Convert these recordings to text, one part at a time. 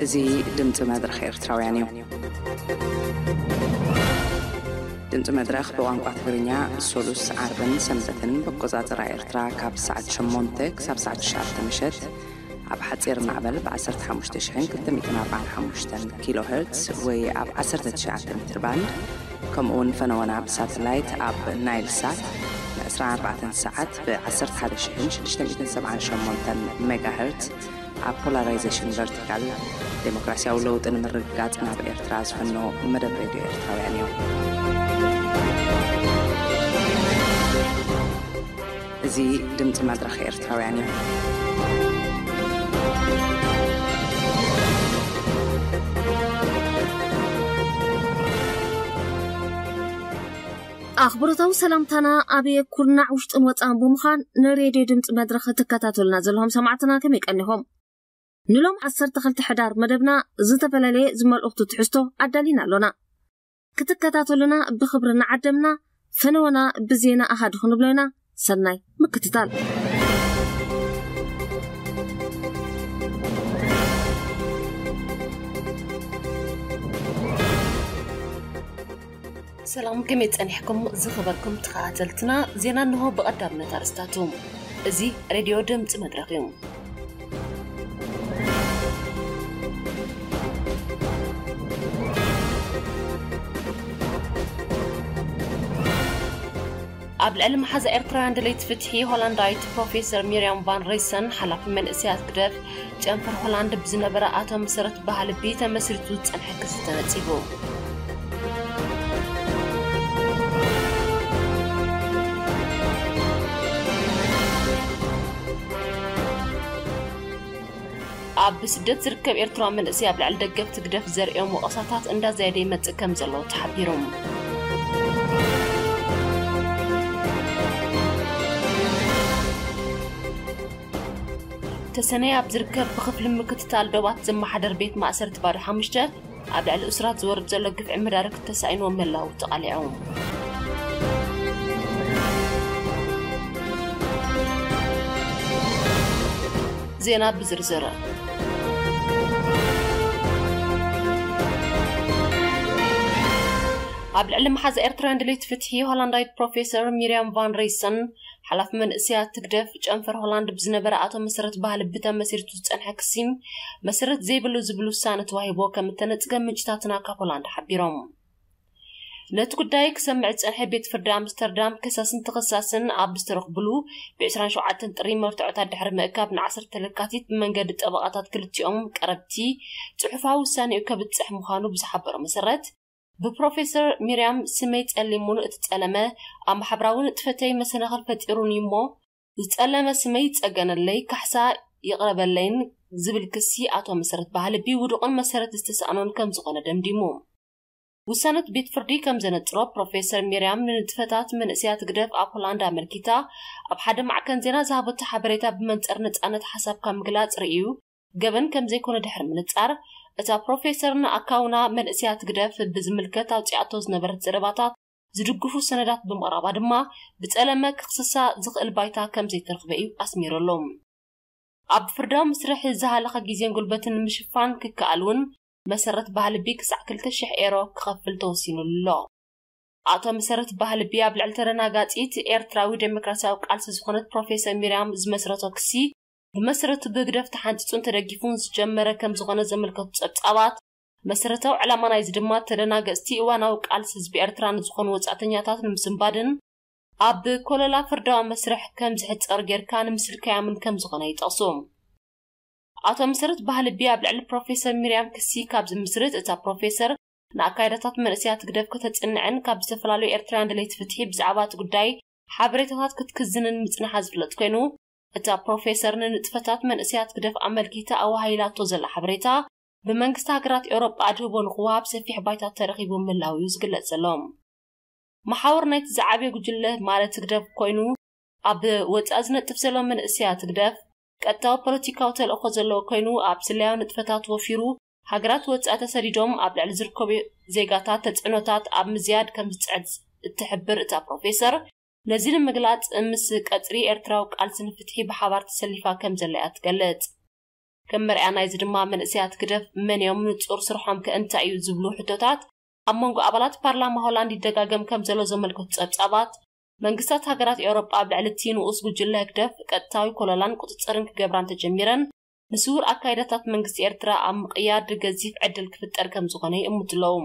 እዚ ድምፂ መድረኽ ኤርትራውያን እዩ። ድምፂ መድረኽ ብቋንቋ ትግርኛ ሶሉስ፣ ዓርብን ሰንበትን ብቆፃፅራ ኤርትራ ካብ ሰዓት ሸሞንተ ክሳብ ሰዓት ትሽዓተ ምሸት ኣብ ሓፂር ማዕበል ብ ዓሰርተ ሓሙሽተ ሽሕን ክልተ ሚእትን ኣርባዓን ሓሙሽተን ኪሎ ሄርትስ ወይ ኣብ ዓሰርተ ትሽዓተ ሜትር ባንድ፣ ከምኡ እውን ፈነወና ብሳተላይት ኣብ ናይል ሳት ን ዕስራን ኣርባዕተን ሰዓት ብ ዓሰርተ ሓደ ሽሕን ሽዱሽተ ሚእትን ሰብዓን ሸሞንተን ሜጋ ሄርትስ ኣብ ፖላራይዜሽን ቨርቲካል፣ ዴሞክራሲያዊ ለውጢ ንምርግጋጽ ናብ ኤርትራ ዝፍኖ መደብ ሬድዮ ኤርትራውያን እዩ። እዚ ድምጺ መድረኽ ኤርትራውያን እዩ። ኣኽብሮታዊ ሰላምታና ኣብ ኩርናዕ ውሽጥን ወጻእን ብምዃን ንሬድዮ ድምጺ መድረኽ ትከታተሉና ዘለኹም ሰማዕትና ከመይ ቀኒኹም? ንሎም ዓሰርተ ክልተ ሕዳር መደብና ዝተፈላለየ ዝመልእኽቱ ትሕዝቶ ኣዳሊና ኣሎና። ክትከታተሉና ብኽብሪ እናዓደምና፣ ፈነወና ብዜና ኣሃዱ ክንብሎ ኢና። ሰናይ ምክትታል። ሰላም፣ ከመይ ጸኒሕኩም ዝኸበርኩም ተኸታተልትና? ዜና እንሆ ብቐዳምነት ኣርእስታቱ። እዚ ሬድዮ ድምጺ መድረኽ እዩ። ኣብ ልዕሊ መሓዛ ኤርትራውያን ደለይቲ ፍትሒ ሆላንዳዊት ፕሮፌሰር ሚርያም ቫን ሬሰን፣ ሓላፊ መንእሰያት ግደፍ ጨንፈር ሆላንድ ብዝነበረ ኣቶ መሰረት በሃልቢ ተመስሪቱ ዝጸንሐ ክሲ ተነጺጉ። ኣብ ስደት ዝርከብ ኤርትራዊ መንእሰይ ኣብ ልዕሊ ደገፍቲ ግደፍ ዘርእዮም ወቐሳታት እንዳዘየደ ይመጽእ ከም ዘሎ ተሓቢሩ። ተሰነይ ኣብ ዝርከብ ብክፍሊ ምክትታል ዶባት ዘመሓደር ቤት ማእሰርቲ ባዶ ሓሙሽተ፣ ኣብ ልዕሊ እሱራት ዝወርድ ዘሎ ግፍዒ መዳርግቲ ተሳኢንዎ ምህላዉ ተቓሊዑ። ዜና ብዝርዝር። ኣብ ልዕሊ መሓዛ ኤርትራውያን ደለይቲ ፍትሒ ሆላንዳዊት ፕሮፌሰር ሚርያም ቫን ሬሰን፣ ሓላፊ መንእሰያት ትግደፍ ጨንፈር ሆላንድ ብዝነበረ ኣቶ መሰረት ባህሊ ብተመሲርቱ ዝጸንሐ ክሲ መሰረት ዘይብሉ ዝብል ውሳነ ተዋሂቦ ከም እተነጽገ ምንጭታትና ካብ ሆላንድ ሓቢሮም። ነቲ ጉዳይ ክሰምዕ ዝጸንሐ ቤት ፍርዲ ኣምስተርዳም ከሳስን ተኸሳስን ኣብ ዝተረኽብሉ፣ ብ ዕስራን ሸውዓተን ጥሪ መርትዖታት ድሕሪ ምእካብ፣ ን ዓሰርተ ለካቲት ብመንገዲ ጠበቓታት ክልቲኦም ቀረብቲ ጽሑፋዊ ውሳኔኡ ከብጽሕ ምዃኑ ብዝሓበሮ መሰረት፣ ብፕሮፌሰር ሚርያም ስመይ ጸሊሙን እቲ ጸለመ ኣብ ማሕበራዊ ንጥፈተይ መሰናኽል ፈጢሩን እዩ እሞ፣ ዝጸለመ ስመይ ይጸገነለይ፣ ካሕሳ ይቕረበለይን ዝብል ክሲ ኣቶ መሰረት ባህልቢ ውዱቕን መሰረት ዝተሳእኖን ከም ዝኾነ ደምዲሙ። ውሳነት ቤት ፍርዲ ከም ዘነጽሮ፣ ፕሮፌሰር ሚርያም ንንጥፈታት መንእሰያት ግደፍ ኣብ ሆላንድ ኣመልኪታ ኣብ ሓደ ማዕከን ዜና ዝሃበቶ ሓበሬታ ብመንጽር ነጻነት ሓሳብካ ምግላጽ ርእዩ ገበን ከም ዘይኮነ ድሕሪ ምንጻር፣ እታ ፕሮፌሰር ንኣካውና መንእሰያት ግደፍ ብዝምልከት ኣውጺኣቶ ዝነበረት ዘረባታት ዝድግፉ ሰነዳት ብምቕራባ ድማ ብጸለመ ክኽስሳ ዝኽእል ባይታ ከም ዘይተረኽበ እዩ ኣስሚሩሉ። ኣብ ፍርዳዊ መስርሕ ዝሃለኸ ግዜን ጉልበትን ንምሽፋን ክከኣል እውን መሰረት ባህልቢ ክሳዕ ክልተ ሽሕ ኤሮ ክኸፍል ተወሲኑሉ ኣሎ። ኣቶ መሰረት ባህልቢ ኣብ ልዕሊ ተደናጋጺት ኤርትራዊ ዴሞክራሲያዊ ቃልሲ ዝኾነት ፕሮፌሰር ሚርያም ዝመስረቶ ክሲ ብመሰረቱ ብህግደፍ ተሓንጺጹን ተደጊፉን ዝጀመረ ከም ዝኾነ ዘመልከቱ ጸብጻባት፣ መሰረታዊ ዕላማ ናይዚ ድማ ተደናገጽቲ እዋናዊ ቃልሲ ህዝቢ ኤርትራ ንዝኾኑ ወጻእተኛታት ንምስንባድን ኣብ ኮለላ ፍርዳዊ መስርሕ ከም ዝሕጸር ጌርካ ንምስልካያምን ከም ዝኾነ ይጠቕሱ። ኣቶ መሰረት ባህልቢ ኣብ ልዕሊ ፕሮፌሰር ሚርያም ክሲ ካብ ዝምስርት፣ እታ ፕሮፌሰር ንኣካይዳታት መንእሰያት ግደፍ ከተጽንዕን ካብ ዝተፈላለዩ ኤርትራውያን ደለይቲ ፍትሒ ብዛዕባ እቲ ጉዳይ ሓበሬታታት ክትክዝንን ምጽንሓ ዝፍለጥ ኮይኑ፣ እታ ፕሮፌሰር ንንጥፈታት መንእሰያት ግደፍ ኣመልኪታ ኣወሃሂላቶ ዘላ ሓበሬታ ብመንግስቲ ሃገራት ኤውሮጳ ኣድህቦ ንኽወሃብ ሰፊሕ ባይታ ተረኺቡ ምህላው እዩ ዝግለጽ ዘሎ። መሓውር ናይቲ ዝዓበየ ጉጅለ ማለት ህግደፍ ኮይኑ፣ ኣብ ወጻኢ ዝነጥፍ ዘሎ መንእሰያት ህግደፍ፣ ቀጥታዊ ፖለቲካዊ ተልእኾ ዘለዎ ኮይኑ፣ ኣብ ስለያዊ ንጥፈታት ወፊሩ፣ ሃገራት ወጻኢ ተሰዲዶም ኣብ ልዕሊ ዝርከቡ ዜጋታት ተጽዕኖታት ኣብ ምዝያድ ከም ዝጽዕድ እትሕብር እታ ፕሮፌሰር፣ ነዚ ንምግላጽ ምስ ቀጽሪ ኤርትራዊ ቃልሲ ንፍትሒ ብሓባር ተሰሊፋ ከም ዘላ እያ ትገልጽ። ከም መርኣያ ናይዚ ድማ መንእሰያት ግደፍ መን እዮም፣ ንጹር ስርሖም ከ እንታይ እዩ ዝብሉ ሕቶታት ኣብ መንጎ ኣባላት ፓርላማ ሆላንድ ይደጋገም ከም ዘሎ ዘመልክቱ ጸብጻባት፣ መንግስታት ሃገራት ኤውሮጳ ኣብ ልዕሊ እቲ ንኡስ ጉጅለ ህግደፍ ቀጥታዊ ኮለላን ቁጽጽርን ክገብራ እንተጀሚረን፣ ንስውር ኣካይዳታት መንግስቲ ኤርትራ ኣብ ምቕያድ ገዚፍ ዕድል ክፍጠር ከም ዝኾነ ይእምቱ ኣለዉ።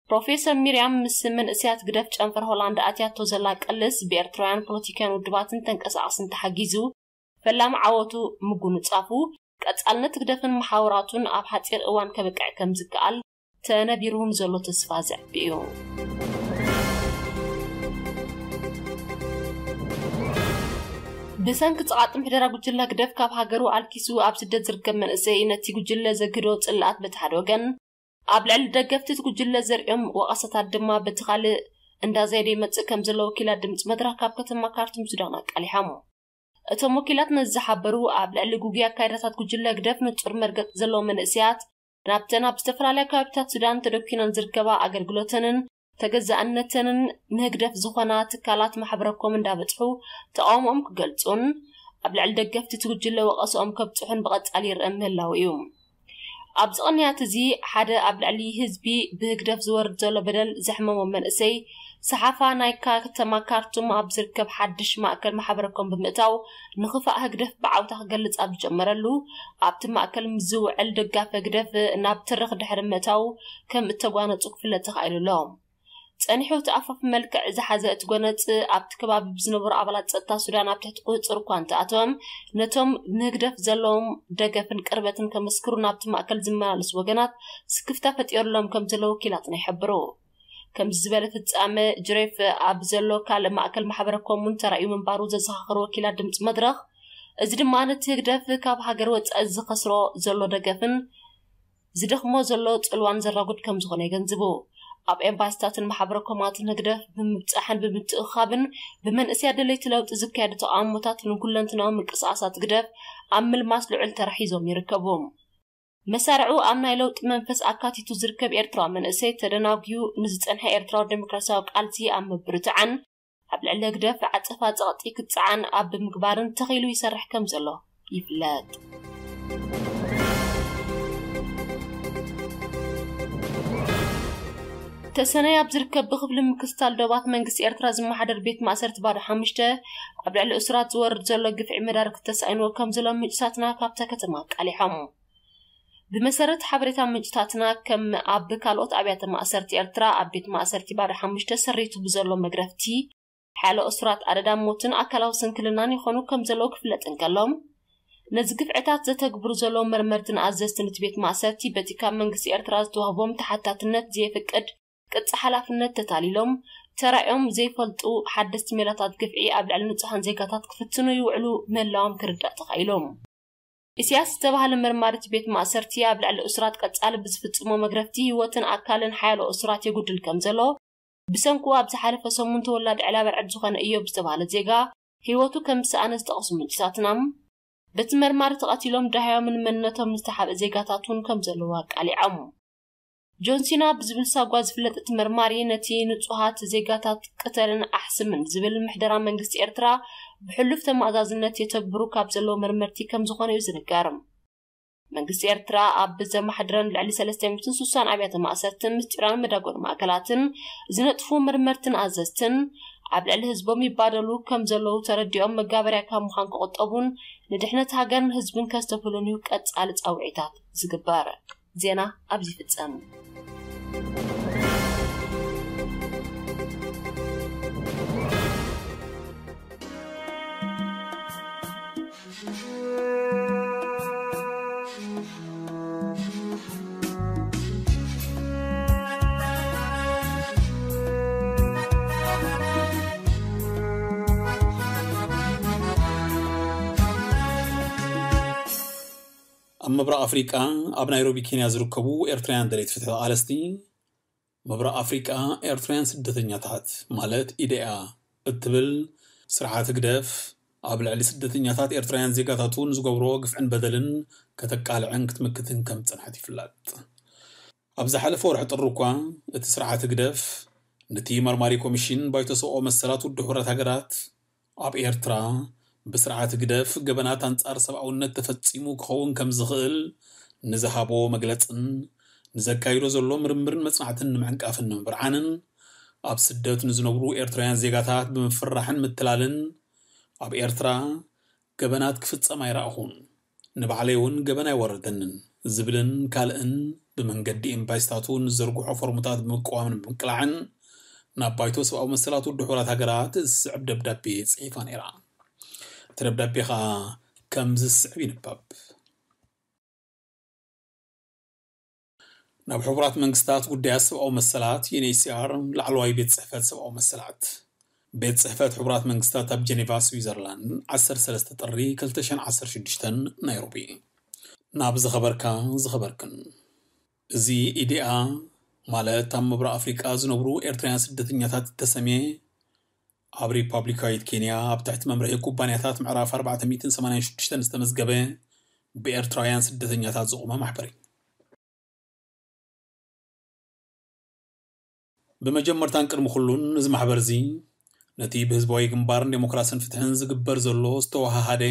ፕሮፌሰር ሚርያም ምስ መንእሰያት ግደፍ ጨንፈር ሆላንድ ኣትያቶ ዘላ ቅልስ ብኤርትራውያን ፖለቲካውያን ውድባትን ተንቀሳቐስን ተሓጊዙ ፈላሚ ዓወቱ ምጉንጻፉ፣ ቀጻልነት ህግደፍን መሓውራቱን ኣብ ሓጺር እዋን ከብቅዕ ከም ዝከኣል ተነቢሩ ንዘሎ ተስፋ ዘዕቢ እዩ። ብሰንኪ ጸቓጢ ምሕደራ ጉጅለ ህግደፍ ካብ ሃገሩ ኣልኪሱ ኣብ ስደት ዝርከብ መንእሰይ፣ ነቲ ጉጅለ ዘግህዶ ጽልኣት በቲ ሓደ ወገን፣ ኣብ ልዕሊ ደገፍቲ እቲ ጉጅለ ዘርእዮም ወቐሳታት ድማ በቲ ካልእ እንዳዘየደ ይመጽእ ከም ዘሎ ወኪላት ድምጺ መድረኽ ካብ ከተማ ካርቱም ሱዳን ኣቃሊሖም። እቶም ወኪላት ነዚ ዝሓበሩ፣ ኣብ ልዕሊ ጉጉይ ኣካይዳታት ጉጅለ ህግደፍ ንጹር መርገጽ ዘለዎም መንእሰያት ናብተን ኣብ ዝተፈላለያ ከባቢታት ሱዳን ተደኲነን ዝርከባ ኣገልግሎተንን ተገዛእነተንን ንህግደፍ ዝኾና ትካላት ማሕበረ ኮም እንዳበጽሑ ተቓውሞኦም ክገልጹን ኣብ ልዕሊ ደገፍቲ እቲ ጉጅለ ወቐስኦም ከብጽሑን ብቐጻሊ ይረአ ምህላው እዩ። ኣብዚ ቅንያት እዚ ሓደ ኣብ ልዕሊ ህዝቢ ብህግደፍ ዝወርድ ዘሎ በደል ዘሕመሞ መንእሰይ ሰሓፋ ናይ ከተማ ካርቱም ኣብ ዝርከብ ሓድሽ ማእከል ማሕበረ ኮም ብምእታው ንኽፋእ ህግደፍ ብዓውታ ክገልጽ ኣብ ዝጀመረሉ፣ ኣብቲ ማእከል ምስ ዝውዕል ደጋፊ ህግደፍ ናብ ትርኽ ድሕሪ ምእታው ከም እተጓነጹ ክፍለጥ ተኻኢሉ ኣሎ። ጸኒሑ ተኣፋፊ መልክዕ ዝሓዘ እቲ ጎነጽ፣ ኣብቲ ከባቢ ብዝነበሩ ኣባላት ጸጥታ ሱዳን ኣብ ትሕቲ ቁጽጽር እኳ እንተኣተወ፣ ነቶም ንህግደፍ ዘለዎም ደገፍን ቅርበትን ከመስክሩ ናብቲ ማእከል ዝመላለሱ ወገናት ስክፍታ ፈጢሩሎም ከም ዘሎ ወኪላትና ይሕብሩ። ከምዚ ዝበለ ፍጻመ ጅሬፍ ኣብ ዘሎ ካልእ ማእከል ማሕበረ ኮም እውን ተራእዩ ምንባሩ ዘዘኻኸሩ ወኪላት ድምጺ መድረኽ፣ እዚ ድማ ነቲ ህግደፍ ካብ ሃገር ወጻኢ ዝኸስሮ ዘሎ ደገፍን ዝደኽሞ ዘሎ ጽልዋን ዘራጉድ ከም ዝኾነ የገንዝቡ። ኣብ ኤምባሲታትን ማሕበረ ኮማትን ህግደፍ ብምብጻሕን ብምትእኻብን ብመንእሰያት ደለይቲ ለውጢ ዝካየዱ ተቓውሞታት ንኩለንትናዊ ምንቅስቓሳት ህግደፍ ኣብ ምልማስ ልዑል ተራ ሒዞም ይርከቡ። መሳርዑ ኣብ ናይ ለውጢ መንፈስ ኣካቲቱ ዝርከብ ኤርትራዊ መንእሰይ ተደናጉዩ ንዝጸንሐ ኤርትራዊ ዴሞክራሲያዊ ቃልሲ ኣብ ምብርትዓን ኣብ ልዕሊ ህግደፍ ዓጸፋ ጸቕጢ ክጸዓን ኣብ ብምግባርን ተኺሉ ይሰርሕ ከም ዘሎ ይፍለጥ። ተሰነይ ኣብ ዝርከብ ብክፍሊ ምክትታል ዶባት መንግስቲ ኤርትራ ዝመሓደር ቤት ማእሰርቲ ባዶ ሓሙሽተ ኣብ ልዕሊ እሱራት ዝወርድ ዘሎ ግፍዒ መዳርግቲ ተሳኢንዎ ከም ዘሎ ምንጭታትና ካብታ ከተማ ኣቃሊሖም። ብመሰረት ሓበሬታ ምንጭታትና፣ ከም ኣብ ካልኦት ኣብያተ ማእሰርቲ ኤርትራ ኣብ ቤት ማእሰርቲ ባዶ ሓሙሽተ ሰሪቱ ብዘሎ መግረፍቲ ሓያሎ እሱራት ኣደዳ ሞትን ኣካላዊ ስንክልናን ይኾኑ ከም ዘለዉ ክፍለጥ እንከሎ፣ ነዚ ግፍዕታት ዘተግብሩ ዘለዉ መርመርትን ኣዘዝትን እቲ ቤት ማእሰርቲ በቲ ካብ መንግስቲ ኤርትራ ዝተዋህቦም ተሓታትነት ዘየፍቅድ ቅጽ ሓላፍነት ተታሊሎም ተራእዮም ዘይፈልጡ ሓደስቲ ሜላታት ግፍዒ ኣብ ልዕሊ ንጹሃን ዜጋታት ክፍትኑ ይውዕሉ ምህላዎም ክርዳእ ተኻኢሉ። ኢሳያስ ዝተባህለ መርማሪ እቲ ቤት ማእሰርቲ ኣብ ልዕሊ እሱራት ቀጻሊ ብዝፍጽሞ መግረፍቲ ህይወትን ኣካልን ሓያሎ እሱራት የጉድል ከም ዘሎ፣ ብሰንኩ ኣብ ዝሓለፈ ሰሙን ተወላዲ ዕላበርዕድ ዝኾነ እዮብ ዝተባህለ ዜጋ ህይወቱ ከም ዝሰኣነ ዝጠቐሱ ምንጭታትና፣ በቲ መርማሪ ተቐቲሎም ደሃዮምን መንነቶም ዝተሓብእ ዜጋታት እውን ከም ዘለዉ ኣቃሊዖም። ጆን ሲና ብዝብል ሳጓ ዝፍለጥ እቲ መርማሪ፣ ነቲ ንጹሃት ዜጋታት ቅተልን ኣሕስምን ዝብል ምሕደራ መንግስቲ ኤርትራ ብሕሉፍ ተማእዛዝነት የተግብሩ ካብ ዘለዉ መርመርቲ ከም ዝኾነ እዩ ዝንገር። መንግስቲ ኤርትራ ኣብ ዘማሕድረን ልዕሊ ሰለስተ ሚእትን ስሳን ኣብያተ ማእሰርትን ምስጢራዊ መዳጎኒ ማእከላትን ዝነጥፉ መርመርትን ኣዘዝትን ኣብ ልዕሊ ህዝቦም ይባደሉ ከም ዘለዉ ተረዲኦም መጋበርያ ካብ ምዃን ክቑጠቡን ንድሕነት ሃገርን ህዝብን ከስተብህሉን እዩ ቀጻሊ ጻውዒታት ዝግበር። ዜና ኣብዚ ይፍጸም። ኣብ ምብራቕ ኣፍሪቃ፣ ኣብ ናይሮቢ ኬንያ ዝርከቡ ኤርትራውያን ደለይቲ ፍትሒ ተቓለስቲ፣ ምብራቕ ኣፍሪቃ ኤርትራውያን ስደተኛታት፣ ማለት ኢዴኣ እትብል ስርዓት ህግደፍ፣ ኣብ ልዕሊ ስደተኛታት ኤርትራውያን ዜጋታቱ ንዝገብሮ ግፍዕን በደልን ከተቃልዕን ክትምክትን ከም ዝጸንሐት ይፍለጥ። ኣብ ዝሓለፈ ወርሒ ጥሪ እኳ፣ እቲ ስርዓት ህግደፍ፣ ነቲ መርማሪ ኮሚሽን ባይቶ ሰብኣዊ መሰላት ውድብ ሕብረት ሃገራት፣ ኣብ ኤርትራ፣ ብስርዓት ህግደፍ ገበናት ኣንጻር ሰብኣውነት ተፈጺሙ ክኸውን ከም ዝኽእል ንዝሃቦ መግለጽን ንዘካይዶ ዘሎ ምርምርን መጽናዕትን ንምዕንቃፍን ንምብርዓንን፣ ኣብ ስደት ንዝነብሩ ኤርትራውያን ዜጋታት ብምፍርራሕን ምትላልን፣ ኣብ ኤርትራ ገበናት ክፍጸም ኣይረኣኹን፣ ንባዕለይ እውን ገበን ኣይወረደንን ዝብልን ካልእን ብመንገዲ ኤምባሲታቱ ንዘርግሖ ፎርምታት ብምቅዋምን ብምቅላዕን፣ ናብ ባይቶ ሰብኣዊ መሰላት ውድብ ሕቡራት ሃገራት ዝስዕብ ደብዳቤ ጽሒፋ ነይራ። እቲ ደብዳቤ ኸኣ ከም ዝስዕብ ይንበብ። ናብ ሕቡራት መንግስታት ጉዳያት ሰብኣዊ መሰላት፣ ዩ ኤን ኤች ሲ ኣር፣ ላዕለዋይ ቤት ጽሕፈት ሰብኣዊ መሰላት። ቤት ጽሕፈት ሕቡራት መንግስታት ኣብ ጀኔቫ፣ ስዊዘርላንድ፣ ዓሰርተ ሰለስተ ጥሪ ክልተ ሽሕን ዓሰርተ ሽዱሽተን፣ ናይሮቢ። ናብ ዝኸበርካ፣ ዝኸበርክን። እዚ ኢዴኣ፣ ማለት ኣብ ምብራቕ ኣፍሪቃ ዝነብሩ ኤርትራውያን ስደተኛታት እተሰምየ፣ ኣብ ሪፓብሊካዊት ኬንያ ኣብ ትሕቲ መምርሒ ኩባንያታት ምዕራፍ ኣርባዕተ ሚእትን ሰማንያን ሽዱሽተን ዝተመዝገበ ብኤርትራውያን ስደተኛታት ዝቖመ ማሕበር እዩ። ብመጀመርታን ቅድሚ ኩሉን፣ እዚ ማሕበር እዚ ነቲ ብህዝባዊ ግንባርን ዴሞክራስን ፍትሕን ዝግበር ዘሎ ዝተወሃሃደ፣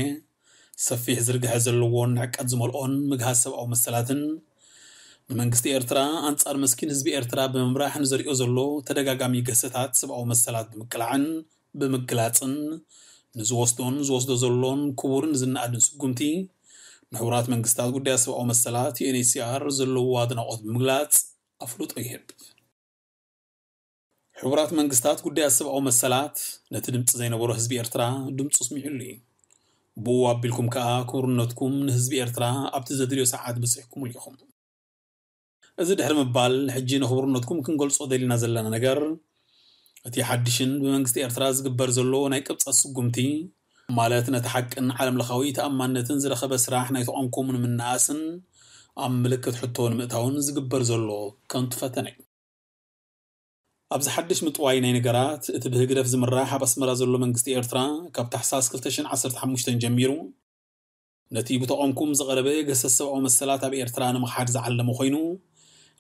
ሰፊሕ ዝርግሐ ዘለዎን ንዕቀት ዝመልኦን ምግሃስ ሰብኣዊ መሰላትን፣ ንመንግስቲ ኤርትራ ኣንጻር መስኪን ህዝቢ ኤርትራ ብምምራሕ ንዘርእዮ ዘሎ ተደጋጋሚ ገሰታት ሰብኣዊ መሰላት ብምቅላዕን ብምግላጽን፣ ንዝወስዶን ዝወስዶ ዘሎን ክቡርን ዝነኣድን ስጉምቲ፣ ንሕቡራት መንግስታት ጉዳያት ሰብኣዊ መሰላት፣ ዩ ኤን ኤች ሲ ኣር፣ ዘለዎ ኣድናቖት ብምግላጽ ኣፍልጦ ይህብ። ሕቡራት መንግስታት ጉዳያት ሰብኣዊ መሰላት፣ ነቲ ድምጺ ዘይነበሮ ህዝቢ ኤርትራ ድምጹ ስሚዕሉ እዩ። ብኡ ኣቢልኩም ከኣ ክቡርነትኩም ንህዝቢ ኤርትራ ኣብቲ ዘድልዮ ሰዓት በጺሕኩምሉ ኢኹም። እዚ ድሕሪ ምባል፣ ሕጂ ንክቡርነትኩም ክንገልጾ ደሊና ዘለና ነገር፣ እቲ ሓድሽን ብመንግስቲ ኤርትራ ዝግበር ዘሎ ናይ ቅብጸት ስጉምቲ፣ ማለት ነቲ ሓቅን ዓለምለኻዊ ተኣማንነትን ዝረኸበ ስራሕ ናይ ተቋምኩም ንምንኣስን ኣብ ምልክት ሕቶ ንምእታውን ዝግበር ዘሎ ከንቱ ፈተነ እዩ። ኣብዚ ሓድሽ ምጥዋይ ናይ ነገራት፣ እቲ ብህግደፍ ዝምራሕ ኣብ ኣስመራ ዘሎ መንግስቲ ኤርትራ፣ ካብ ታሕሳስ ክልተ ሽሕን ዓሰርተ ሓሙሽተን ጀሚሩ፣ ነቲ ብተቋምኩም ዝቐረበ ገሰስ ሰብኣዊ መሰላት ኣብ ኤርትራ ንምኽሓድ ዝዓለመ ኮይኑ፣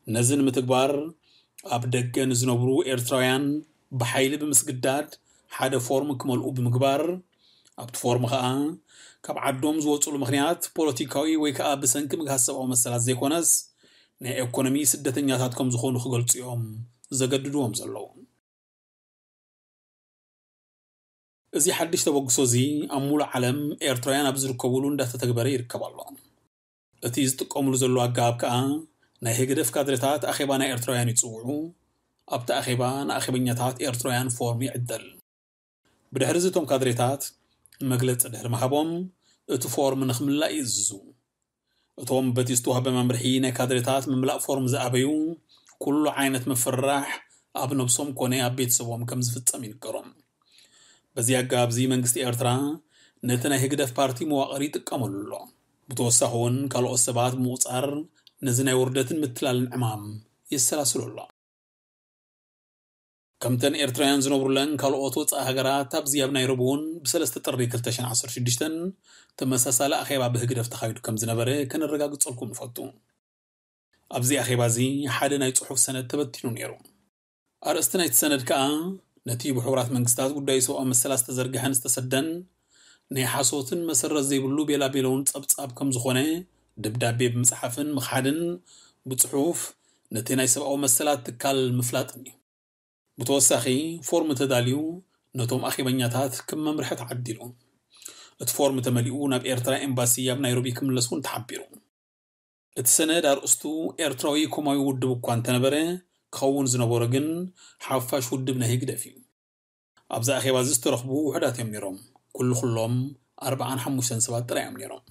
ነዚ ንምትግባር ኣብ ደገ ንዝነብሩ ኤርትራውያን ብሓይሊ ብምስግዳድ ሓደ ፎርም ክመልኡ ብምግባር፣ ኣብቲ ፎርም ኸኣ ካብ ዓዶም ዝወጹሉ ምኽንያት ፖለቲካዊ ወይ ከኣ ብሰንኪ ምግሃስ ሰብኣዊ መሰላት ዘይኮነስ፣ ናይ ኢኮኖሚ ስደተኛታት ከም ዝኾኑ ክገልጹ እዮም ዘገድድዎም ዘለዉ። እዚ ሓድሽ ተበግሶ እዚ ኣብ ሙሉእ ዓለም ኤርትራውያን ኣብ ዝርከቡሉ እንዳተተግበረ ይርከብ ኣሎ። እቲ ዝጥቀሙሉ ዘለዉ ኣገባብ ከኣ፣ ናይ ህግደፍ ካድሬታት ኣኼባ ናይ ኤርትራውያን ይጽውዑ፣ ኣብቲ ኣኼባ ንኣኼበኛታት ኤርትራውያን ፎርም ይዕደል። ብድሕሪ እዚ እቶም ካድሬታት መግለጺ ድሕሪ ምሃቦም፣ እቲ ፎርም ንኽምላእ ይእዝዙ። እቶም በቲ ዝተዋህበ መምርሒ ናይ ካድሬታት ምምላእ ፎርም ዝኣበዩ፣ ኩሉ ዓይነት ምፍርራሕ ኣብ ነብሶም ኮነ ኣብ ቤተሰቦም ከም ዝፍጸም ይንገሮም። በዚ ኣገባብ እዚ መንግስቲ ኤርትራ ነቲ ናይ ህግደፍ ፓርቲ መዋቕር ይጥቀመሉ ኣሎ። ብተወሳኺ እውን ካልኦት ሰባት ብምቑጻር ነዚ ናይ ውርደትን ምትላልን ዕማም የሰላስሎ ኣሎ። ከምተን ኤርትራውያን ዝነብሩለን ካልኦት ወጻኢ ሃገራት፣ ኣብዚ ኣብ ናይሮቢ እውን ብሰለስተ ጥሪ ክልተ ሽሕን ዓሰርተ ሽዱሽተን ተመሳሳሊ ኣኼባ ብህግደፍ ተኻይዱ ከም ዝነበረ ከነረጋግጸልኩም ንፈቱ። ኣብዚ ኣኼባ እዚ ሓደ ናይ ጽሑፍ ሰነድ ተበቲኑ ነይሩ። ኣርእስቲ ናይቲ ሰነድ ከኣ፣ ነቲ ብሕቡራት መንግስታት ጉዳይ ሰብኣዊ መሰላት ዝተዘርግሐን ዝተሰደን ናይ ሓሶትን መሰረት ዘይብሉ ቤላቤለውን ጸብጻብ ከም ዝኾነ፣ ደብዳቤ ብምጽሓፍን ምኽሓድን፣ ብጽሑፍ ነቲ ናይ ሰብኣዊ መሰላት ትካል ምፍላጥን እዩ። ብተወሳኺ፣ ፎርም ተዳልዩ ነቶም ኣኼበኛታት ከም መምርሒ ተዓዲሉ። እቲ ፎርም ተመሊኡ ናብ ኤርትራ ኤምባሲ ኣብ ናይሮቢ ክምለስ እውን ተሓቢሩ። እቲ ሰነድ ኣርእስቱ ኤርትራዊ ኮማዊ ውድብ እኳ እንተነበረ፣ ክኸውን ዝነበሮ ግን ሓፋሽ ውድብ ናይ ህግደፍ እዩ። ኣብዚ ኣኼባ እዚ ዝተረኽቡ ውሑዳት እዮም ነይሮም። ኩሉ ኩሎም ኣርብዓን ሓሙሽተን ሰባት ጥራይ እዮም ነይሮም።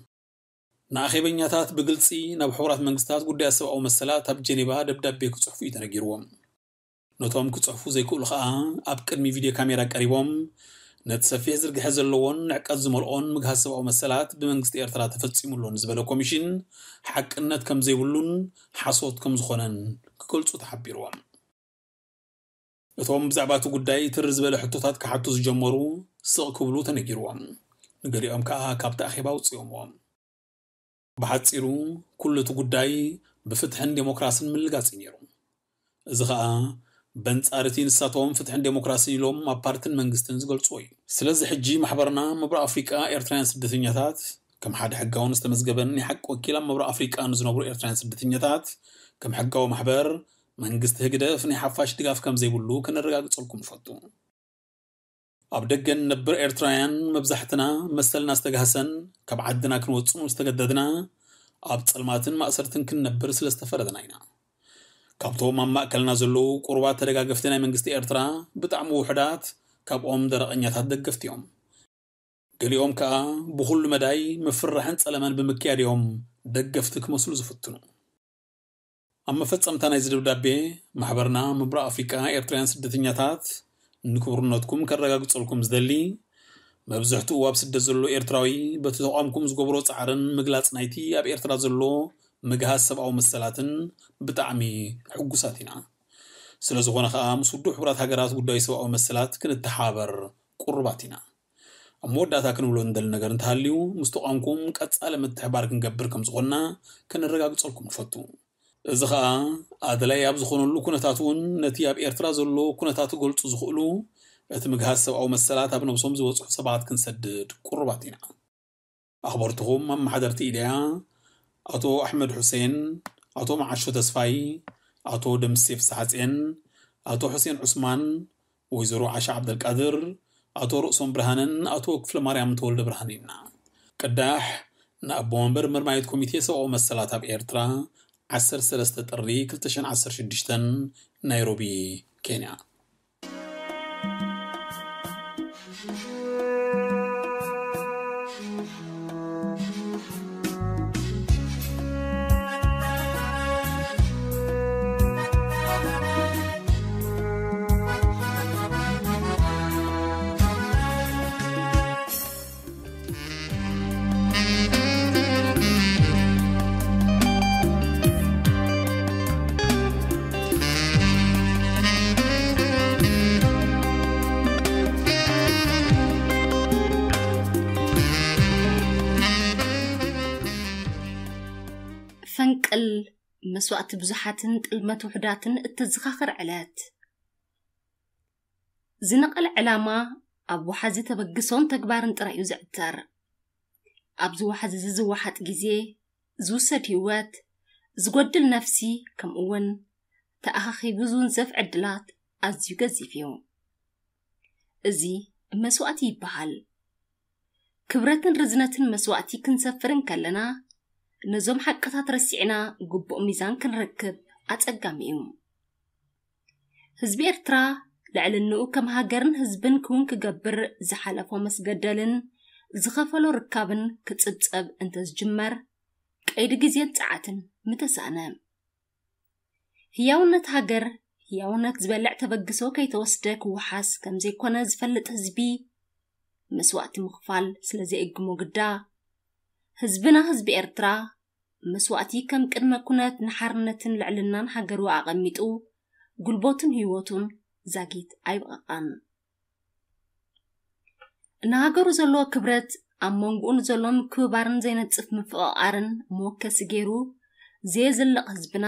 ንኣኼበኛታት ብግልጺ ናብ ሕቡራት መንግስታት ጉዳያት ሰብኣዊ መሰላት ኣብ ጀኔቫ ደብዳቤ ክጽሕፉ እዩ ተነጊርዎም። ነቶም ክጽሕፉ ዘይክእሉ ኸኣ ኣብ ቅድሚ ቪድዮ ካሜራ ቀሪቦም ነቲ ሰፊሕ ዝርግሐ ዘለዎን ንዕቀት ዝመልኦን ምግሃስ ሰብኣዊ መሰላት ብመንግስቲ ኤርትራ ተፈጺሙ ኣሎ ንዝበለ ኮሚሽን ሓቅነት ከም ዘይብሉን ሓሶት ከም ዝኾነን ክገልጹ ተሓቢርዎም። እቶም ብዛዕባ እቲ ጉዳይ ትር ዝበለ ሕቶታት ክሓቱ ዝጀመሩ ስቕ ክብሉ ተነጊርዎም። ንገሊኦም ከኣ ካብቲ ኣኼባ ኣውጺኦምዎም። ብሓጺሩ፣ ኩሉ እቲ ጉዳይ ብፍትሕን ዴሞክራስን ምልጋጽ እዩ ነይሩ። እዚ ኸኣ በንጻር እቲ ንሳቶም ፍትሕን ዴሞክራሲን ኢሎም ኣብ ፓርትን መንግስትን ዝገልጽዎ እዩ። ስለዚ ሕጂ ማሕበርና ምብራቕ ኣፍሪቃ ኤርትራውያን ስደተኛታት ከም ሓደ ሕጋውን ዝተመዝገበን ናይ ሓቂ ወኪል ኣብ ምብራቕ ኣፍሪቃ ንዝነብሩ ኤርትራውያን ስደተኛታት ከም ሕጋዊ ማሕበር መንግስቲ ህግደፍ ናይ ሓፋሽ ድጋፍ ከም ዘይብሉ ከነረጋግጸልኩም ንፈቱ። ኣብ ደገ ንነብር ኤርትራውያን መብዛሕትና መሰልና ዝተጋህሰን ካብ ዓድና ክንወጽእ ዝተገደድና ኣብ ጸልማትን ማእሰርትን ክንነብር ስለ ዝተፈረደና ኢና። ካብቶም ኣብ ማእከልና ዘለዉ ቁሩባት ተደጋገፍቲ ናይ መንግስቲ ኤርትራ ብጣዕሚ ውሑዳት ካብኦም ደረቐኛታት ደገፍቲ እዮም። ገሊኦም ከኣ ብኹሉ መዳይ ምፍርራሕን ጸለመን ብምክያድ እዮም ደገፍቲ ክመስሉ ዝፍትኑ። ኣብ መፈጸምታ ናይዚ ደብዳቤ ማሕበርና ምብራቕ ኣፍሪቃ ኤርትራውያን ስደተኛታት ንክቡርነትኩም ከረጋግጸልኩም ዝደሊ መብዝሕትኡ ኣብ ስደት ዘሎ ኤርትራዊ በቲ ተቋምኩም ዝገብሮ ጻዕርን ምግላጽ ናይቲ ኣብ ኤርትራ ዘሎ ምግሃስ ሰብኣዊ መሰላትን ብጣዕሚ ሕጉሳት ኢና። ስለ ዝኾነ ኸኣ ምስ ውድብ ሕቡራት ሃገራት ጉዳይ ሰብኣዊ መሰላት ክንተሓባበር ቁሩባት ኢና። ኣብ መወዳእታ ክንብሎ እንደሊ ነገር እንተሃልዩ ምስ ተቋምኩም ቀጻሊ ምትሕባር ክንገብር ከም ዝኾንና ከነረጋግጸልኩም ንፈቱ። እዚ ኸኣ ኣድላይ ኣብ ዝኾነሉ ኩነታት እውን ነቲ ኣብ ኤርትራ ዘሎ ኩነታት ክገልጹ ዝኽእሉ እቲ ምግሃስ ሰብኣዊ መሰላት ኣብ ነብሶም ዝበጽሑ ሰባት ክንሰድድ ቁሩባት ኢና። ኣኽበርትኹም ኣመሓደርቲ ኢድያ ኣቶ ኣሕመድ ሑሴን፣ ኣቶ መዓሾ ተስፋይ፣ ኣቶ ደምሴ ፍስሓጼን፣ ኣቶ ሑሴን ዑስማን፣ ወይዘሮ ዓሻ ዓብደልቃድር፣ ኣቶ ርእሶም ብርሃንን ኣቶ ክፍለ ማርያም ተወልደ ብርሃን ኢና። ቅዳሕ ንኣቦ መንበር መርማይት ኮሚቴ ሰብኣዊ መሰላት ኣብ ኤርትራ ዓሰርተ ሰለስተ ጥሪ ክልተ ሽሕን ዓሰርተ ሽዱሽተን ናይሮቢ ኬንያ። ፈንቅል መስዋእቲ ብዙሓትን ጥልመት ውሑዳትን እተዘኻኽር ዕለት። ዝነቐለ ዕላማ ኣብ ወሓዚ ተበግሶን ተግባርን ጥራይ እዩ ዝዕተር። ኣብዚ ወሓዚ እዚ ዝወሓጥ ግዜ፣ ዝውሰድ ህይወት፣ ዝጎድል ነፍሲ፣ ከምኡ እውን ተኣኻኺቡ ዝውንዘፍ ዕድላት ኣዝዩ ገዚፍ እዩ። እዚ መስዋእቲ ይበሃል። ክብረትን ርዝነትን መስዋእቲ ክንሰፍር እንከለና፣ ነዞም ሓቅታት ረሲዕና ግቡእ ሚዛን ክንረክብ ኣጸጋሚ እዩ። ህዝቢ ኤርትራ ልዕልንኡ ከም ሃገርን ህዝብን ክውን ክገብር ዝሓለፎ መስገደልን ዝኸፈሎ ርካብን ክጽብጸብ እንተዝጅመር፣ ቀይዲ ግዜን ጸዓትን ምተሳእነ። ህያውነት ሃገር፣ ህያውነት ዝበልዕ ተበግሶ ከይተወስደ ክወሓስ ከም ዘይኮነ ዝፈልጥ ህዝቢ፣ መስዋእቲ ምኽፋል ስለ ዘይእግሞ ግዳ፣ ህዝብና ህዝቢ ኤርትራ፣ መስዋእቲ ከም ቅድመ ኩነት ንሓርነትን ልዕልናን ሃገሩ ኣቐሚጡ፣ ጉልበቱን ህይወቱን ዛጊት ኣይበቐቓን። ንሃገሩ ዘለዎ ክብረት፣ ኣብ መንጎኡ ንዘሎ ምክብባርን ዘይነጽፍ ምፍቕቓርን መወከሲ ገይሩ ዘየዝልቕ ህዝብና፣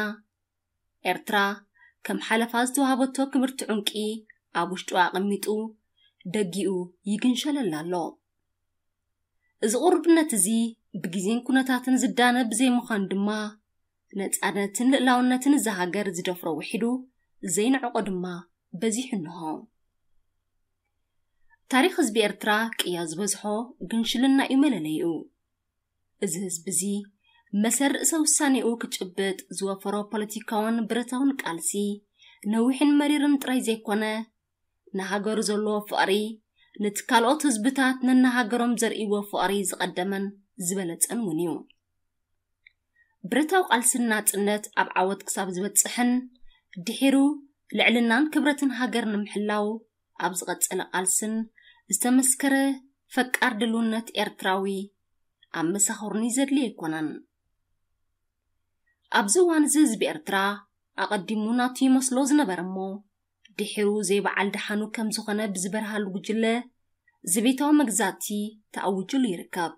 ኤርትራ ከም ሓለፋ ዝተዋህበቶ ክብርቲ ዑንቂ ኣብ ውሽጡ ኣቐሚጡ፣ ደጊኡ ይግንሸለላ ኣሎ። እዚ ቁርብነት እዚ ብግዜን ኩነታትን ዝዳነ ብዘይምዃን ድማ፣ ነጻነትን ልእላውነትን እዛ ሃገር ዝደፍሮ ውሒዱ፣ ዘይንዕቆ ድማ በዚሑ እንሆ። ታሪኽ ህዝቢ ኤርትራ ቅያ ዝበዝሖ ግንሽልና እዩ መለለይኡ። እዚ ህዝቢ እዚ መሰል ርእሰ ውሳኔኡ ክጭብጥ ዝወፈሮ ፖለቲካውን ብረታውን ቃልሲ፣ ነዊሕን መሪርን ጥራይ ዘይኮነ፣ ንሃገሩ ዘለዎ ፍቕሪ፣ ነቲ ካልኦት ህዝብታት ነናሃገሮም ዘርእይዎ ፍቕሪ ዝቐደመን ዝበለጸን እውን እዩ። ብረታዊ ቃልስን ናጽነት ኣብ ዓወት ክሳብ ዝበጽሕን፣ ድሒሩ ልዕልናን ክብረትን ሃገር ንምሕላው ኣብ ዝቐጸለ ቃልስን ዝተመስከረ ፈቃር ድልውነት ኤርትራዊ ኣብ መሳኹርኒ ዘድሊ ኣይኮነን። ኣብዚ እዋን እዚ ህዝቢ ኤርትራ ኣቐዲሙ ናቱ ይመስሎ ዝነበረ እሞ፣ ድሒሩ ዘይበዓል ደሓኑ ከም ዝኾነ ብዝበርሃሉ ጉጅለ ዘቤታዊ መግዛእቲ ተኣዊጁሉ ይርከብ።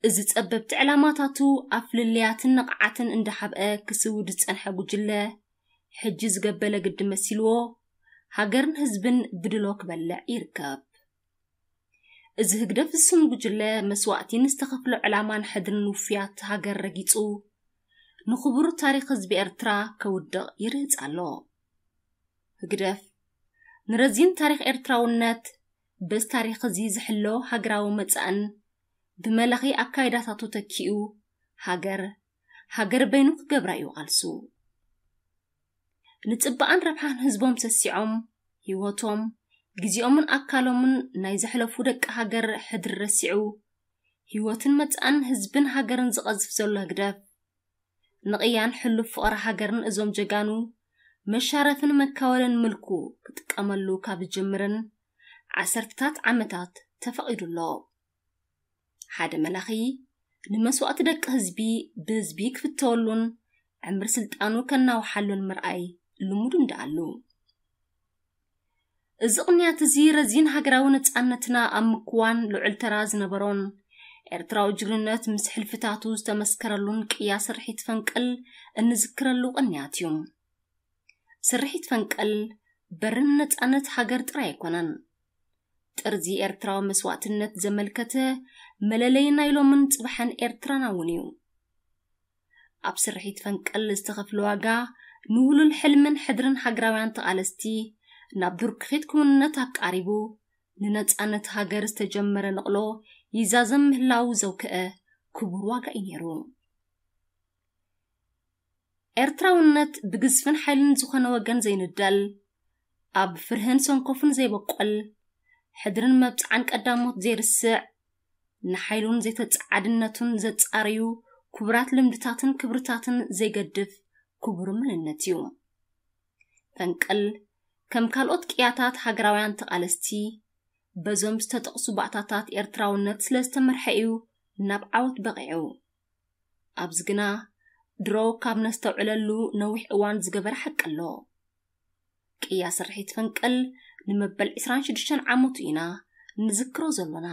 እዚ ጸበብቲ ዕላማታቱ ኣብ ፍልልያትን ንቕዓትን እንዳሓብአ ክስውድ ዝጸንሐ ጉጅለ፣ ሕጂ ዝገበለ ግዲ መሲልዎ፣ ሃገርን ህዝብን ብድሎ ክበልዕ ይርከብ። እዚ ህግደፍ ዝስም ጉጅለ መስዋእቲን ዝተኸፍሎ ዕላማን ሕድርን ውፍያት ሃገር ረጊጹ፣ ንኽቡር ታሪኽ ህዝቢ ኤርትራ ከውድቕ ይርህጽ ኣሎ። ህግደፍ ንረዚን ታሪኽ ኤርትራውነት በዚ ታሪኽ እዚ ዝሕሎ ሃገራዊ መጻእን ብመላኺ ኣካይዳታቱ ተኪኡ ሃገር፣ ሃገር በይኑ ክገብራ እዩ ቃልሱ። ንጽባኣን ረብሓን ህዝቦም ሰሲዖም፣ ህይወቶም፣ ግዜኦምን ኣካሎምን ናይ ዘሕለፉ ደቂ ሃገር ሕድሪ ረሲዑ፣ ህይወትን መጻእን ህዝብን ሃገርን ዝቐዝፍ ዘሎ ህግደፍ፣ ንቕያን ሕሉፍ ፍቕሪ ሃገርን እዞም ጀጋኑ መሻረፍን መካወልን ምልኩ ክጥቀመሉ ካብ ዝጅምርን ዓሰርተታት ዓመታት ተፈቒዱ ኣሎ። ሓደ መላኺ ንመስዋእቲ ደቂ ህዝቢ ብህዝቢ ክፍተወሉን ዕምሪ ስልጣኑ ከናውሓሉን ምርኣይ ልሙድ እንዳኣሉ። እዚ ቅንያት እዚ ረዚን ሃገራዊ ነጻነትና ኣብ ምክዋን ልዑል ተራ ዝነበሮን ኤርትራዊ ጅግንነት ምስ ሕልፍታቱ ዝተመስከረሉን ቅያ ስርሒት ፈንቅል እንዝክረሉ ቅንያት እዩ። ስርሒት ፈንቅል በርን ነጻነት ሃገር ጥራይ ኣይኮነን። ጥርዚ ኤርትራዊ መስዋእትነት ዘመልከተ መለለይ ናይ ሎምን ጽባሕን ኤርትራና እውን እዩ። ኣብ ስርሒት ፈንቅል ዝተኸፍለ ዋጋ ንውህሉል ሕልምን ሕድርን ሃገራውያን ተቓለስቲ ናብ ዱር ክኺት ክውንነት ኣቃሪቡ፣ ንነጻነት ሃገር ዝተጀመረ ንቕሎ ይዛዘም ምህላው ዘውክአ ክቡር ዋጋ እዩ ነይሩ። ኤርትራውነት ብግዝፍን ሓይልን ዝኾነ ወገን ዘይንደል፣ ኣብ ፍርህን ሰንኮፍን ዘይበቆል፣ ሕድርን መብጽዓን ቀዳሞት ዘይርስዕ፣ ንሓይሉን ዘይተጻዓድነቱን ዘጻርዩ ክቡራት ልምድታትን ክብርታትን ዘይገድፍ ክቡር መንነት እዩ። ፈንቅል ከም ካልኦት ቅያታት ሃገራውያን ተቓለስቲ በዞም ዝተጠቕሱ ባእታታት ኤርትራውነት ስለ ዝተመርሐ እዩ ናብ ዓወት በቒዑ። ኣብዚ ግና ድሮ ካብ ነስተውዕለሉ ነዊሕ እዋን ዝገበረ ሓቂ ኣሎ። ቅያ ስርሒት ፈንቅል ንመበል ዕስራን ሽዱሽተን ዓመቱ ኢና ንዝክሮ ዘሎና።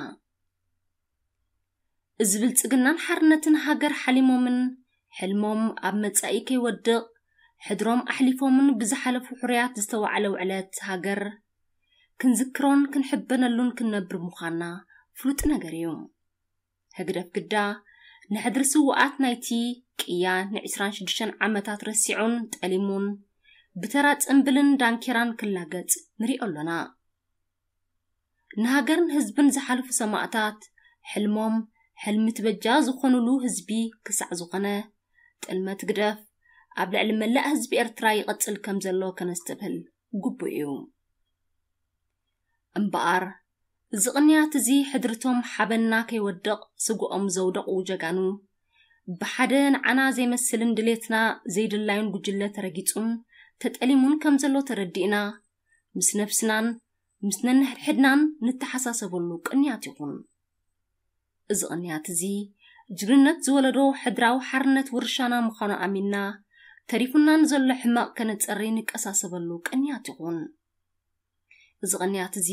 እዚ ብልጽግናን ሓርነትን ሃገር ሓሊሞምን ሕልሞም ኣብ መጻኢ ከይወድቕ ሕድሮም ኣሕሊፎምን ብዝሓለፉ ሕሩያት ዝተዋዕለ ውዕለት ሃገር ክንዝክሮን ክንሕበነሉን ክንነብር ምዃንና ፍሉጥ ነገር እዩ። ህግደፍ ግዳ ንሕድሪ ስውኣት ናይቲ ቅያ ንዕስራን ሽዱሽተን ዓመታት ረሲዑን ጠሊሙን ብተራ ጽምብልን ዳንኬራን ክላገጽ ንሪኦ ኣሎና። ንሃገርን ህዝብን ዝሓለፉ ሰማእታት ሕልሞም ሕልሚ ትበጃ ዝኾኑሉ ህዝቢ ክሳዕ ዝኾነ፣ ጥልመት ግደፍ ኣብ ልዕሊ መላእ ህዝቢ ኤርትራ ይቐጽል ከም ዘሎ ከነስተብህል ግቡእ እዩ። እምበኣር፣ እዚ ቅንያት እዚ ሕድርቶም ሓበንና ከይወድቕ ስግኦም ዘውደቑ ጀጋኑ፣ ብሓደ ንዓና ዘይመስልን ድሌትና ዘይድላዩን ጉጅለ ተረጊጹን ተጠሊሙን ከም ዘሎ ተረዲእና፣ ምስ ነብስናን ምስ ነንሕድሕድናን ንተሓሳሰበሉ ቅንያት ይኹን። እዚ ቅንያት እዚ፣ ጅግንነት ዝወለዶ ሕድራዊ ሓርነት ውርሻና ምዃኑ ኣሚንና፣ ተሪፉና ንዘሎ ሕመቕ ከነጸሪ ንቀሳሰበሉ ቅንያት ይኹን። እዚ ቅንያት እዚ፣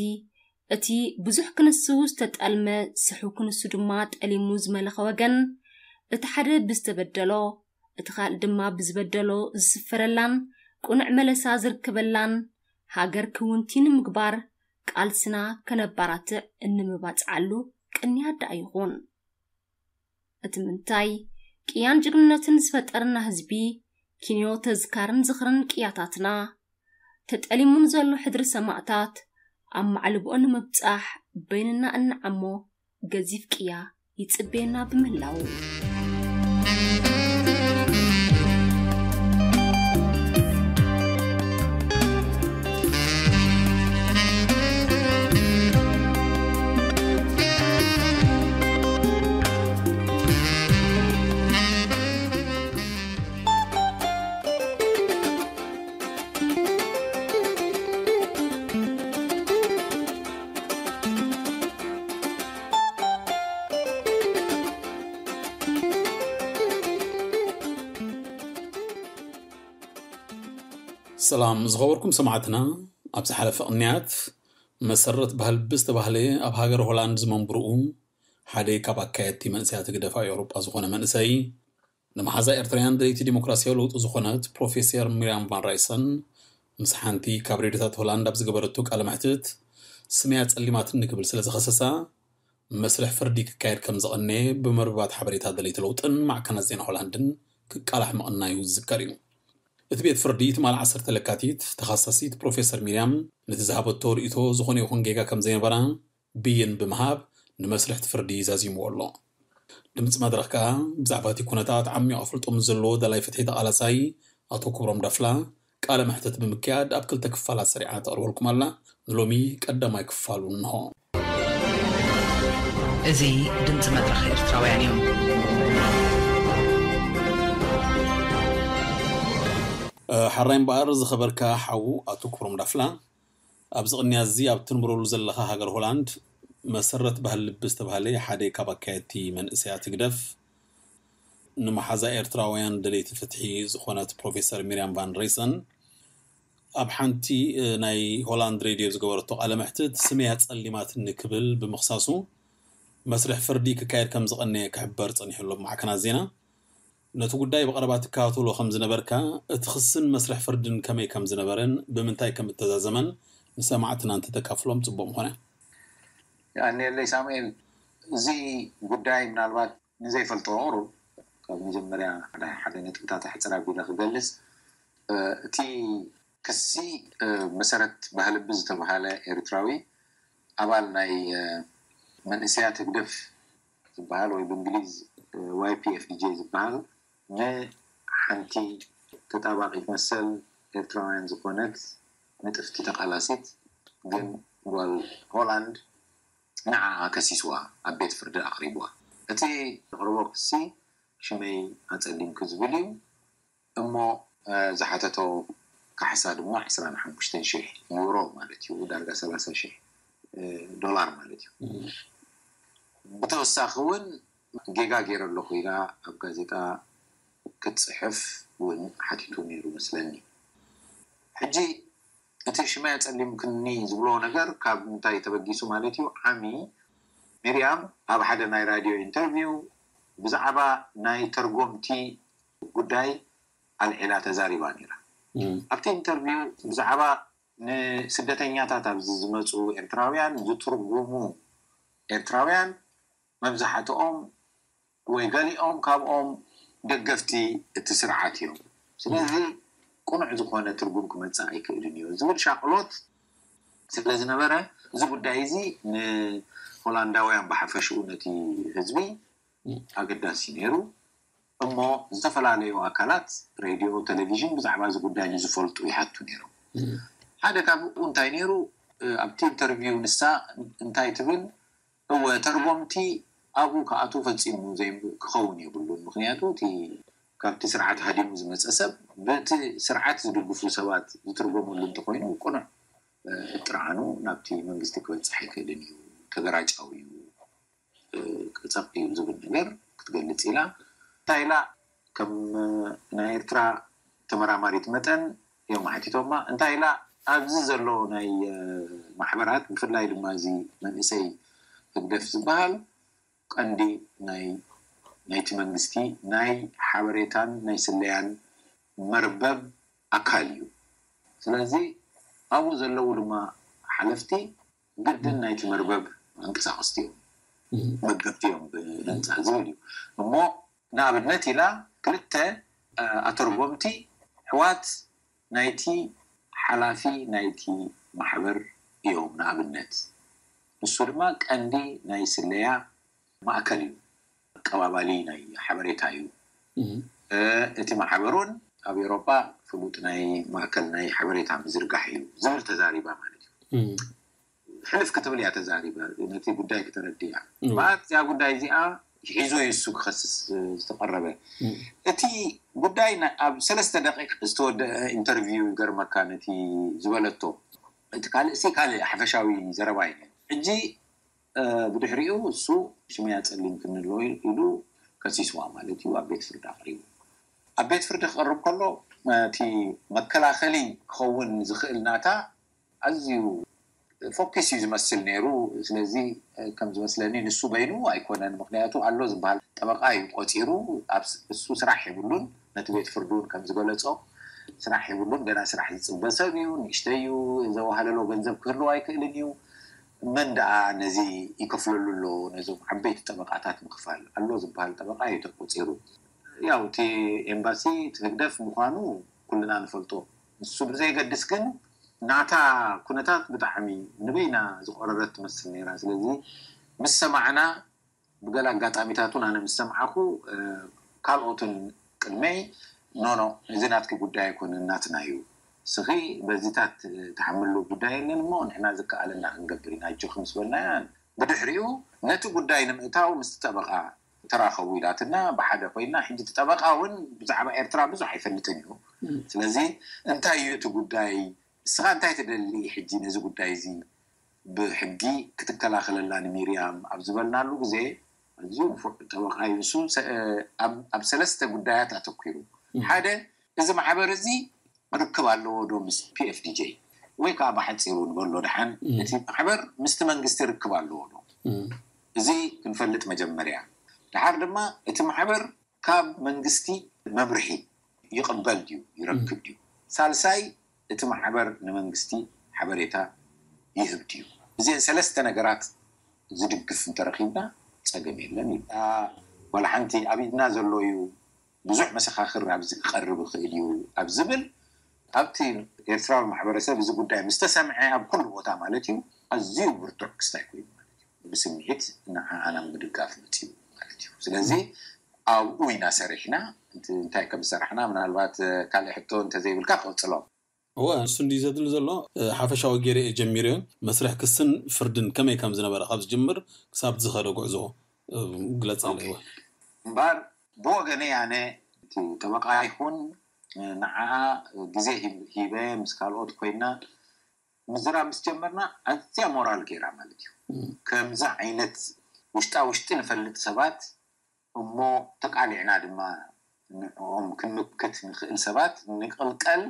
እቲ ብዙሕ ክንሱ ዝተጠልመ፣ ስሑ ክንሱ ድማ ጠሊሙ ዝመለኸ ወገን፣ እቲ ሓደ ብዝተበደሎ፣ እቲ ካልእ ድማ ብዝበደሎ ዝስፈረላን ቅኑዕ መለሳ ዝርከበላን ሃገር ክውንቲ ንምግባር ቃልስና ከነባራትዕ እንምባጽዓሉ ቅንያት ደኣ ይኹን። እቲ ምንታይ፣ ቅያን ጅግንነትን ዝፈጠረና ህዝቢ፣ ኪንዮ ተዝካርን ዝኽርን ቅያታትና፣ ተጠሊሙን ዘሎ ሕድሪ ሰማእታት ኣብ ማዕልቦኡ ንምብጻሕ በይንና እንዓሞ ገዚፍ ቅያ ይጽበየና ብምህላዉ። ሰላም ዝኸበርኩም ሰማዕትና፣ ኣብ ዝሓለፈ ቅንያት መሰረት ባህልቢ ዝተባህለ ኣብ ሃገር ሆላንድ ዝመንብርኡ ሓደ ካብ ኣካየድቲ መንእሰያት ህግደፍ ኣብ ኤውሮጳ ዝኾነ መንእሰይ ንመሓዛ ኤርትራውያን ደለይቲ ዲሞክራሲያዊ ለውጢ ዝኾነት ፕሮፌሰር ሚርያም ቫን ራይሰን ምስ ሓንቲ ካብ ሬድዮታት ሆላንድ ኣብ ዝገበረቶ ቃለ መሕትት፣ ስመያ ጸሊማትኒ ክብል ስለ ዝኸሰሳ፣ መስርሕ ፍርዲ ክካየድ ከም ዝቐነየ ብመርበባት ሓበሬታ ደለይቲ ለውጥን ማዕከናት ዜና ሆላንድን ክቃላሕ ምቕናዩ ዝዝከር እዩ። እቲ ቤት ፍርዲ ትማል ዓሰርተ ለካቲት፣ ተኸሳሲት ፕሮፌሰር ሚርያም ነቲ ዝሃበቶ ርእይቶ ዝኾነ ይኹን ጌጋ ከም ዘይነበራ ብይን ብምሃብ ንመስርሕ እቲ ፍርዲ ዛዚምዎ ኣሎ። ድምፂ መድረኽ ከኣ ብዛዕባ እቲ ኩነታት ዓሚቕ ኣፍልጦ ምስ ዘለዎ ደላይ ፍትሒ ተቓላሳይ ኣቶ ክብሮም ዳፍላ ቃለ መሕተት ብምክያድ ኣብ ክልተ ክፋላት ሰሪዓ ተቕርበልኩም ኣላ። ንሎሚ ቀዳማይ ክፋሉ እንሆ። እዚ ድምፂ መድረኽ ኤርትራውያን እዩ። ሓራይ እምበኣር ዝኸበርካ ሓዉ ኣቶ ክብሮም ዳፍላ፣ ኣብዚ ቅንያ እዚ ኣብ ትንብረሉ ዘለኻ ሃገር ሆላንድ መሰረት ባህሊ ልቢ ዝተባህለ ሓደ ካብ ኣካየድቲ መንእሰያት ህግደፍ ንመሓዛ ኤርትራውያን ደለይቲ ፍትሒ ዝኾነት ፕሮፌሰር ሚርያም ቫን ሬሰን ኣብ ሓንቲ ናይ ሆላንድ ሬድዮ ዝገበረቶ ቃለ መሕትት ስመያ ጸሊማትኒ ክብል ብምኽሳሱ መስርሕ ፍርዲ ክካየድ ከም ዝቐነየ ክሕበር ጸኒሑ ኣሎ ብማዕከናት ዜና። ነቲ ጉዳይ ብቐረባ ትከታተሎ ከም ዝነበርካ፣ እቲ ክስን መስርሕ ፍርድን ከመይ ከም ዝነበረን ብምንታይ ከም እተዛዘመን ንሰማዕትና እንተተካፍሎም ጽቡቕ ምኾነ። የቐንየለይ ሳሙኤል። እዚ ጉዳይ ምናልባት ንዘይፈልጦ ቁሩብ ካብ መጀመርያ ሓደ ሓደ ነጥብታት ኣሕፅር ኣቢለ ክገልፅ። እቲ ክሲ መሰረት ባህልቢ ዝተባሃለ ኤርትራዊ ኣባል ናይ መንእሰያት ህግደፍ ዝበሃል ወይ ብእንግሊዝ ዋይ ፒ ኤፍ ዲ ጄ ዝበሃል ንሓንቲ ተጣባቂት መሰል ኤርትራውያን ዝኾነት ንጥፍቲ ተቃላሲት ግን ጓል ሆላንድ ንዓኣ ከሲስዋ ኣብ ቤት ፍርዲ ኣቕሪብዋ። እቲ ዘቕረቦ ክሲ ሽመይ ኣጸሊምኪ ዝብል እዩ እሞ ዝሓተቶ ካሕሳ ድማ ዕስራን ሓሙሽተን ሽሕ ዩሮ ማለት እዩ፣ ዳርጋ ሰላሳ ሽሕ ዶላር ማለት እዩ። ብተወሳኺ እውን ጌጋ ገይረ ኣለኹ ኢላ ኣብ ጋዜጣ ክትፅሕፍ እውን ሓቲቱ ነይሩ መስለኒ። ሕጂ እቲ ሽመይ ኣፀሊምክኒ ዝብሎ ነገር ካብ ምንታይ ተበጊሱ ማለት እዩ? ዓሚ ሚርያም ኣብ ሓደ ናይ ራድዮ ኢንተርቪው ብዛዕባ ናይ ተርጎምቲ ጉዳይ ኣልዒላ ተዛሪባ ነይራ። ኣብቲ ኢንተርቪው ብዛዕባ ንስደተኛታት ኣብዚ ዝመፁ ኤርትራውያን ዝትርጉሙ ኤርትራውያን መብዛሕትኦም ወይ ገሊኦም ካብኦም ደገፍቲ እቲ ስርዓት እዮም። ስለዚ ቅኑዕ ዝኾነ ትርጉም ክመፅእ ኣይክእልን እዩ ዝብል ሻቕሎት ስለ ዝነበረ፣ እዚ ጉዳይ እዚ ንሆላንዳውያን ብሓፈሽኡ ነቲ ህዝቢ ኣገዳሲ ነይሩ። እሞ ዝተፈላለዩ ኣካላት ሬድዮ፣ ቴሌቪዥን ብዛዕባ እዚ ጉዳይ ንዝፈልጡ ይሓቱ ነይሮም። ሓደ ካብኡ እንታይ ነይሩ? ኣብቲ ኢንተርቪው ንሳ እንታይ ትብል? እወ፣ ተርጎምቲ ኣብኡ ክኣትዉ ፈጺሙ ክኸውን የብሉን። ምኽንያቱ እቲ ካብቲ ስርዓት ሃዲሙ ዝመጸ ሰብ በቲ ስርዓት ዝድግፉ ሰባት ዝትርጎመሉ እንተኾይኑ ቅኑዕ ጥርዓኑ ናብቲ መንግስቲ ክበጽሕ ኣይክእልን እዩ፣ ተገራጫዊ እዩ፣ ቅጸፍ እዩ ዝብል ነገር ክትገልጽ ኢላ። እንታይ ኢላ? ከም ናይ ኤርትራ ተመራማሪት መጠን እዮም ሓቲቶማ። እንታይ ኢላ? ኣብዚ ዘሎ ናይ ማሕበራት ብፍላይ ድማ እዚ መንእሰይ ህግደፍ ዝበሃል ቀንዲ ናይ ናይቲ መንግስቲ ናይ ሓበሬታን ናይ ስለያን መርበብ ኣካል እዩ። ስለዚ ኣብኡ ዘለዉ ድማ ሓለፍቲ ግድን ናይቲ መርበብ ኣንቀሳቐስቲ እዮም፣ መገብቲ እዮም ብህንፃ ዝብል እዩ። እሞ ንኣብነት ኢላ ክልተ ኣተርጎምቲ ኣሕዋት ናይቲ ሓላፊ ናይቲ ማሕበር እዮም። ንኣብነት ንሱ ድማ ቀንዲ ናይ ስለያ ማእከል እዩ፣ ኣቀባባሊ ናይ ሓበሬታ እዩ። እቲ ማሕበር እውን ኣብ ኤውሮጳ ፍሉጥ ናይ ማእከል ናይ ሓበሬታ ምዝርጋሕ እዩ ዝብል ተዛሪባ ማለት እዩ። ሕልፍ ክትብል እያ ተዛሪባ፣ ነቲ ጉዳይ ክተረድእ እያ። እዚኣ ጉዳይ እዚኣ ሒዞ እዩ እሱ ክኸስስ ዝተቐረበ። እቲ ጉዳይ ኣብ ሰለስተ ደቂቕ ዝተወደአ ኢንተርቪው ይገርመካ፣ ነቲ ዝበለቶ። እቲ ካልእ ሲ ካልእ ሓፈሻዊ ዘረባ እዩ። ሕጂ ብድሕሪኡ እሱ ሽመይ ኣጸሊምክኒ ኣሎ ኢሉ ከሲስዋ ማለት እዩ፣ ኣብ ቤት ፍርዲ ኣቕሪቡ። ኣብ ቤት ፍርዲ ክቐርብ ከሎ እቲ መከላኸሊ ክኸውን ዝኽእል ናታ ኣዝዩ ፎኪስ እዩ ዝመስል ነይሩ። ስለዚ ከም ዝመስለኒ ንሱ በይኑ ኣይኮነን፣ ምክንያቱ ኣሎ ዝበሃል ጠበቃ እዩ ቆፂሩ። እሱ ስራሕ የብሉን። ነቲ ቤት ፍርዲ እውን ከም ዝገለፆ ስራሕ የብሉን። ገና ስራሕ ዝፅበ ሰብ እዩ፣ ንእሽተይ እዩ፣ ዘወሃለሎ ገንዘብ ክህልዎ ኣይክእልን እዩ። መን ደኣ ነዚ ይከፍለሉ ኣሎ? ነዞም ዓበይቲ ጠበቃታት ምክፋል ኣሎ ዝበሃል ጠበቃ እዩ ተቆፂሩ። ያው እቲ ኤምባሲ እቲ ህግደፍ ምዃኑ ኩልና ንፈልጦ። ንሱ ብዘየገድስ ግን ናታ ኩነታት ብጣዕሚ ንበይና ዝቆረረት ትመስል ነይራ። ስለዚ ምስ ሰማዕና ብገለ ኣጋጣሚታት እውን ኣነ ምስ ሰምዓኹ ካልኦትን ቅድመይ ኖኖ እዚ ናትኪ ጉዳይ ኣይኮነን ናትና እዩ፣ ስኺ በዚታት ትሓምሉ ጉዳይ የለን እሞ ንሕና ዝከኣለና ክንገብር ኢና ኣጆኺ ምስ በልናያ ብድሕሪኡ ነቲ ጉዳይ ንምእታው ምስቲ ጠበቃ ተራኸቡ ኢላትና ብሓደ ኮይና ሕጂ እቲ ጠበቃ እውን ብዛዕባ ኤርትራ ብዙሕ ኣይፈልጥን እዩ። ስለዚ እንታይ እዩ እቲ ጉዳይ? ንስኻ እንታይ ትደሊ ሕጂ ነዚ ጉዳይ እዚ ብሕጊ ክትከላኸለላ ንሚርያም ኣብ ዝበልናሉ ግዜ ኣዝዩ ንፉዕ ጠበቃ እዩ። ንሱ ኣብ ሰለስተ ጉዳያት ኣተኪሩ። ሓደ እዚ ማሕበር እዚ ርክብ ኣለዎ ዶ ምስ ፒኤፍዲጄ? ወይ ከዓ ብሓፂሩ ንበሎ ደሓን እቲ ማሕበር ምስቲ መንግስቲ ርክብ ኣለዎ ዶ? እዚ ክንፈልጥ መጀመርያ። ደሓር ድማ እቲ ማሕበር ካብ መንግስቲ መምርሒ ይቕበል ድዩ ይረክብ ድዩ? ሳልሳይ እቲ ማሕበር ንመንግስቲ ሓበሬታ ይህብ ድዩ? እዚአን ሰለስተ ነገራት ዝድግፍ እንተረኺብና ፀገም የለን እዩ። ዋላ ሓንቲ ኣብ ኢድና ዘሎ እዩ፣ ብዙሕ መሰኻኽር ኣብዚ ክቐርብ ይኽእል እዩ ኣብ ዝብል ኣብቲ ኤርትራዊ ማሕበረሰብ እዚ ጉዳይ ምስ ተሰምዐ ኣብ ኩሉ ቦታ ማለት እዩ ኣዝዩ ብርቱዕ ክስታይ ኮይኑ ማለት እዩ። ብስምዒት ንዓኣ ናብ ምድጋፍ መፅዩ ማለት እዩ። ስለዚ ኣብኡ ኢና ሰሪሕና። እንታይ ከም ዝሰራሕና ምናልባት ካልእ ሕቶ እንተዘይብልካ ክቕፅሎ። እወ ንሱ እንዲ ዘድሊ ዘሎ ሓፈሻዊ ገይረ እየ ጀሚረዮን መስርሕ ክስን ፍርድን ከመይ ከም ዝነበረ ካብ ዝጅምር ክሳብ ዝኸደ ጉዕዞ ግለፀለይ። እወ እምበኣር ብወገነይ ኣነ እቲ ጠበቃ ይኹን ንዓኣ ግዜ ሂበ ምስ ካልኦት ኮይና ምዝራብ ምስ ጀመርና ኣዝያ ሞራል ገይራ ማለት እዩ። ከምዚ ዓይነት ውሽጣ ውሽጢ ንፈልጥ ሰባት እሞ ተቃሊዕና ድማ ንዕኦም ክንምክት ንክእል ሰባት ንቅልቀል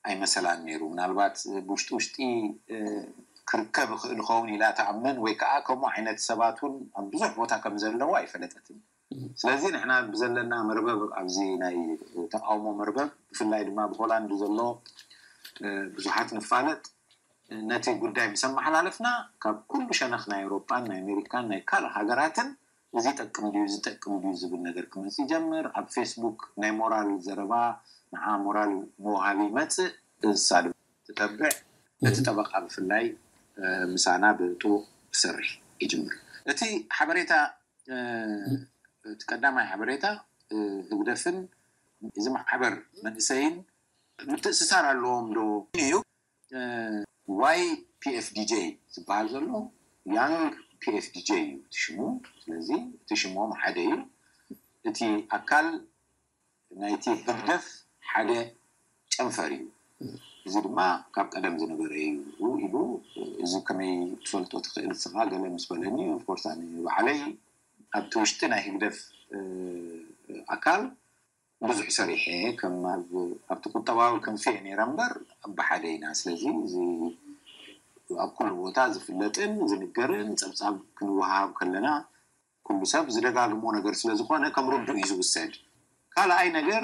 ኣይመሰላን ነይሩ። ምናልባት ብውሽጢ ውሽጢ ክርከብ ይኽእል ይኸውን ኢላ ትኣምን ወይ ከዓ ከምኡ ዓይነት ሰባት እውን ኣብ ብዙሕ ቦታ ከም ዘለዉ ኣይፈለጠትን። ስለዚ ንሕና ብዘለና መርበብ ኣብዚ ናይ ተቃውሞ መርበብ ብፍላይ ድማ ብሆላንድ ዘሎ ብዙሓት ንፋለጥ ነቲ ጉዳይ ምስ ኣመሓላለፍና ካብ ኩሉ ሸነኽ ናይ ኣውሮጳን ናይ ኣሜሪካን ናይ ካልእ ሃገራትን እዚ ይጠቅም ድዩ ዝጠቅም ድዩ ዝብል ነገር ክመፅእ ይጀምር። ኣብ ፌስቡክ ናይ ሞራል ዘረባ ንዓ ሞራል መውሃቢ ይመፅእ። እሳ ድማ ትተብዕ እቲ ጠበቃ ብፍላይ ምሳና ብጥቡቅ ክሰርሕ ይጅምር። እቲ ሓበሬታ እቲ ቀዳማይ ሓበሬታ ህግደፍን እዚ ማሕበር መንእሰይን ምትእስሳር ኣለዎም ዶ እዩ? ዋይ ፒኤፍዲጄ ዝበሃል ዘሎ ያንግ ፒኤፍዲጄ እዩ እቲ ሽሙ። ስለዚ እቲ ሽሞም ሓደ እዩ። እቲ ኣካል ናይቲ ህግደፍ ሓደ ጨንፈር እዩ። እዚ ድማ ካብ ቀደም ዝነበረ እዩ ኢሉ እዚ ከመይ ትፈልጦ ትኽእል ስኻ ገለ ምስ በለኒ ኦፍኮርስ ኣነ ባዕለይ ኣብቲ ውሽጢ ናይ ህግደፍ ኣካል ብዙሕ ሰሪሐ ከም ኣብቲ ቁጠባዊ ክንፊ እየ ነይረ እምበር ብሓደ ኢና። ስለዚ እዚ ኣብ ኩሉ ቦታ ዝፍለጥን ዝንገርን ፀብፃብ ክንወሃብ ከለና ኩሉ ሰብ ዝደጋግሞ ነገር ስለዝኾነ ከም ርዱእ እዩ ዝውሰድ። ካልኣይ ነገር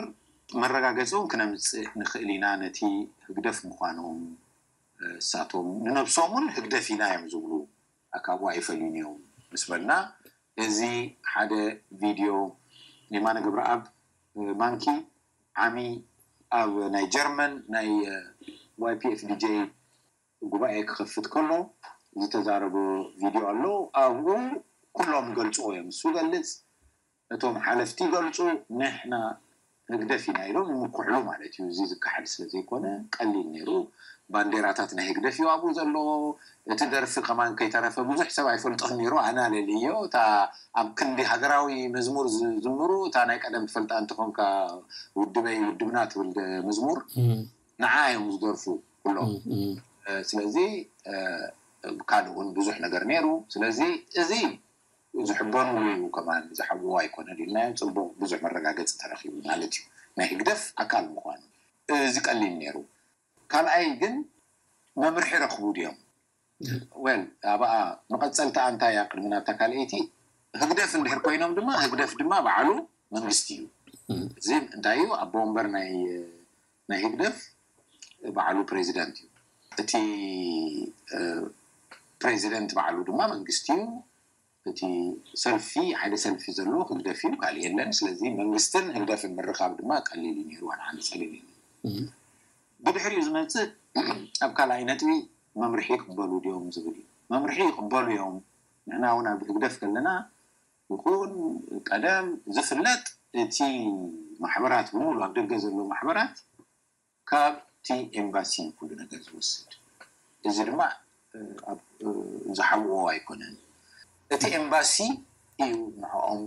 መረጋገፂ እውን ክነምፅእ ንኽእል ኢና ነቲ ህግደፍ ምዃኖም እሳቶም ንነብሶም እውን ህግደፍ ኢና እዮም ዝብሉ ኣካቡ ኣይፈልዩን እዮም ምስ በልና እዚ ሓደ ቪድዮ የማነ ገብረኣብ ማንኪ ዓሚ ኣብ ናይ ጀርመን ናይ ዋይፒኤፍዲጄ ጉባኤ ክኸፍት ከሎ ዝተዛረቦ ቪድዮ ኣሎ። ኣብኡ ኩሎም ገልፅዎ እዮም። እሱ ይገልፅ፣ እቶም ሓለፍቲ ይገልፁ፣ ንሕና ህግደፍ ኢና ኢሎም ይምኩሕሉ ማለት እዩ። እዚ ዝከሓድ ስለ ዘይኮነ ቀሊል ነይሩ። ባንዴራታት ናይ ህግደፍ እዩ ኣብኡ ዘሎ። እቲ ደርፊ ከማን ከይተረፈ ብዙሕ ሰብ ኣይፈልጦን ነይሩ። ኣነ ኣለልዮ እታ ኣብ ክንዲ ሃገራዊ መዝሙር ዝዝምሩ እታ ናይ ቀደም ትፈልጣ እንተኾንካ ውድበይ ውድብና ትብል መዝሙር ንዓ እዮም ዝደርፉ ኩሎም። ስለዚ ካልእ እውን ብዙሕ ነገር ነይሩ። ስለዚ እዚ ዝሕበኑሉ እዩ ከማን ዝሓብዎ ኣይኮነን ኢልናዮ። ፅቡቅ ብዙሕ መረጋገፂ ተረኪቡ ማለት እዩ ናይ ህግደፍ ኣካል ምኳኑ። እዚ ቀሊል ነይሩ። ካልኣይ ግን መምርሒ ረክቡ ድዮም? ወል ኣብኣ መቐፀልታ እንታይ እያ? ቅድሚ ናብታ ካልኣይቲ ህግደፍ እንድሕር ኮይኖም ድማ ህግደፍ ድማ ባዕሉ መንግስቲ እዩ። እዚ እንታይ እዩ? ኣቦ ወንበር ናይ ናይ ህግደፍ ባዕሉ ፕሬዚደንት እዩ። እቲ ፕሬዚደንት ባዕሉ ድማ መንግስቲ እዩ። እቲ ሰልፊ ሓደ ሰልፊ ዘለዎ ህግደፍ እዩ፣ ካልእ የለን። ስለዚ መንግስትን ህግደፍን ምርኻብ ድማ ቀሊል እዩ ነይሩ፣ ዋላ ሓንቲ ፀገም የለን። ብድሕሪኡ ዝመፅእ ኣብ ካልኣይ ነጥቢ መምርሒ ይቕበሉ ድዮም ዝብል እዩ። መምርሒ ይቕበሉ እዮም። ንሕና እውን ኣብ ህግደፍ ከለና ይኹን ቀደም ዝፍለጥ እቲ ማሕበራት ብምሉ ኣብ ደገ ዘሎ ማሕበራት ካብቲ ኤምባሲ ኩሉ ነገር ዝወስድ። እዚ ድማ ዝሓብኦ ኣይኮነን። እቲ ኤምባሲ እዩ ንዕኦም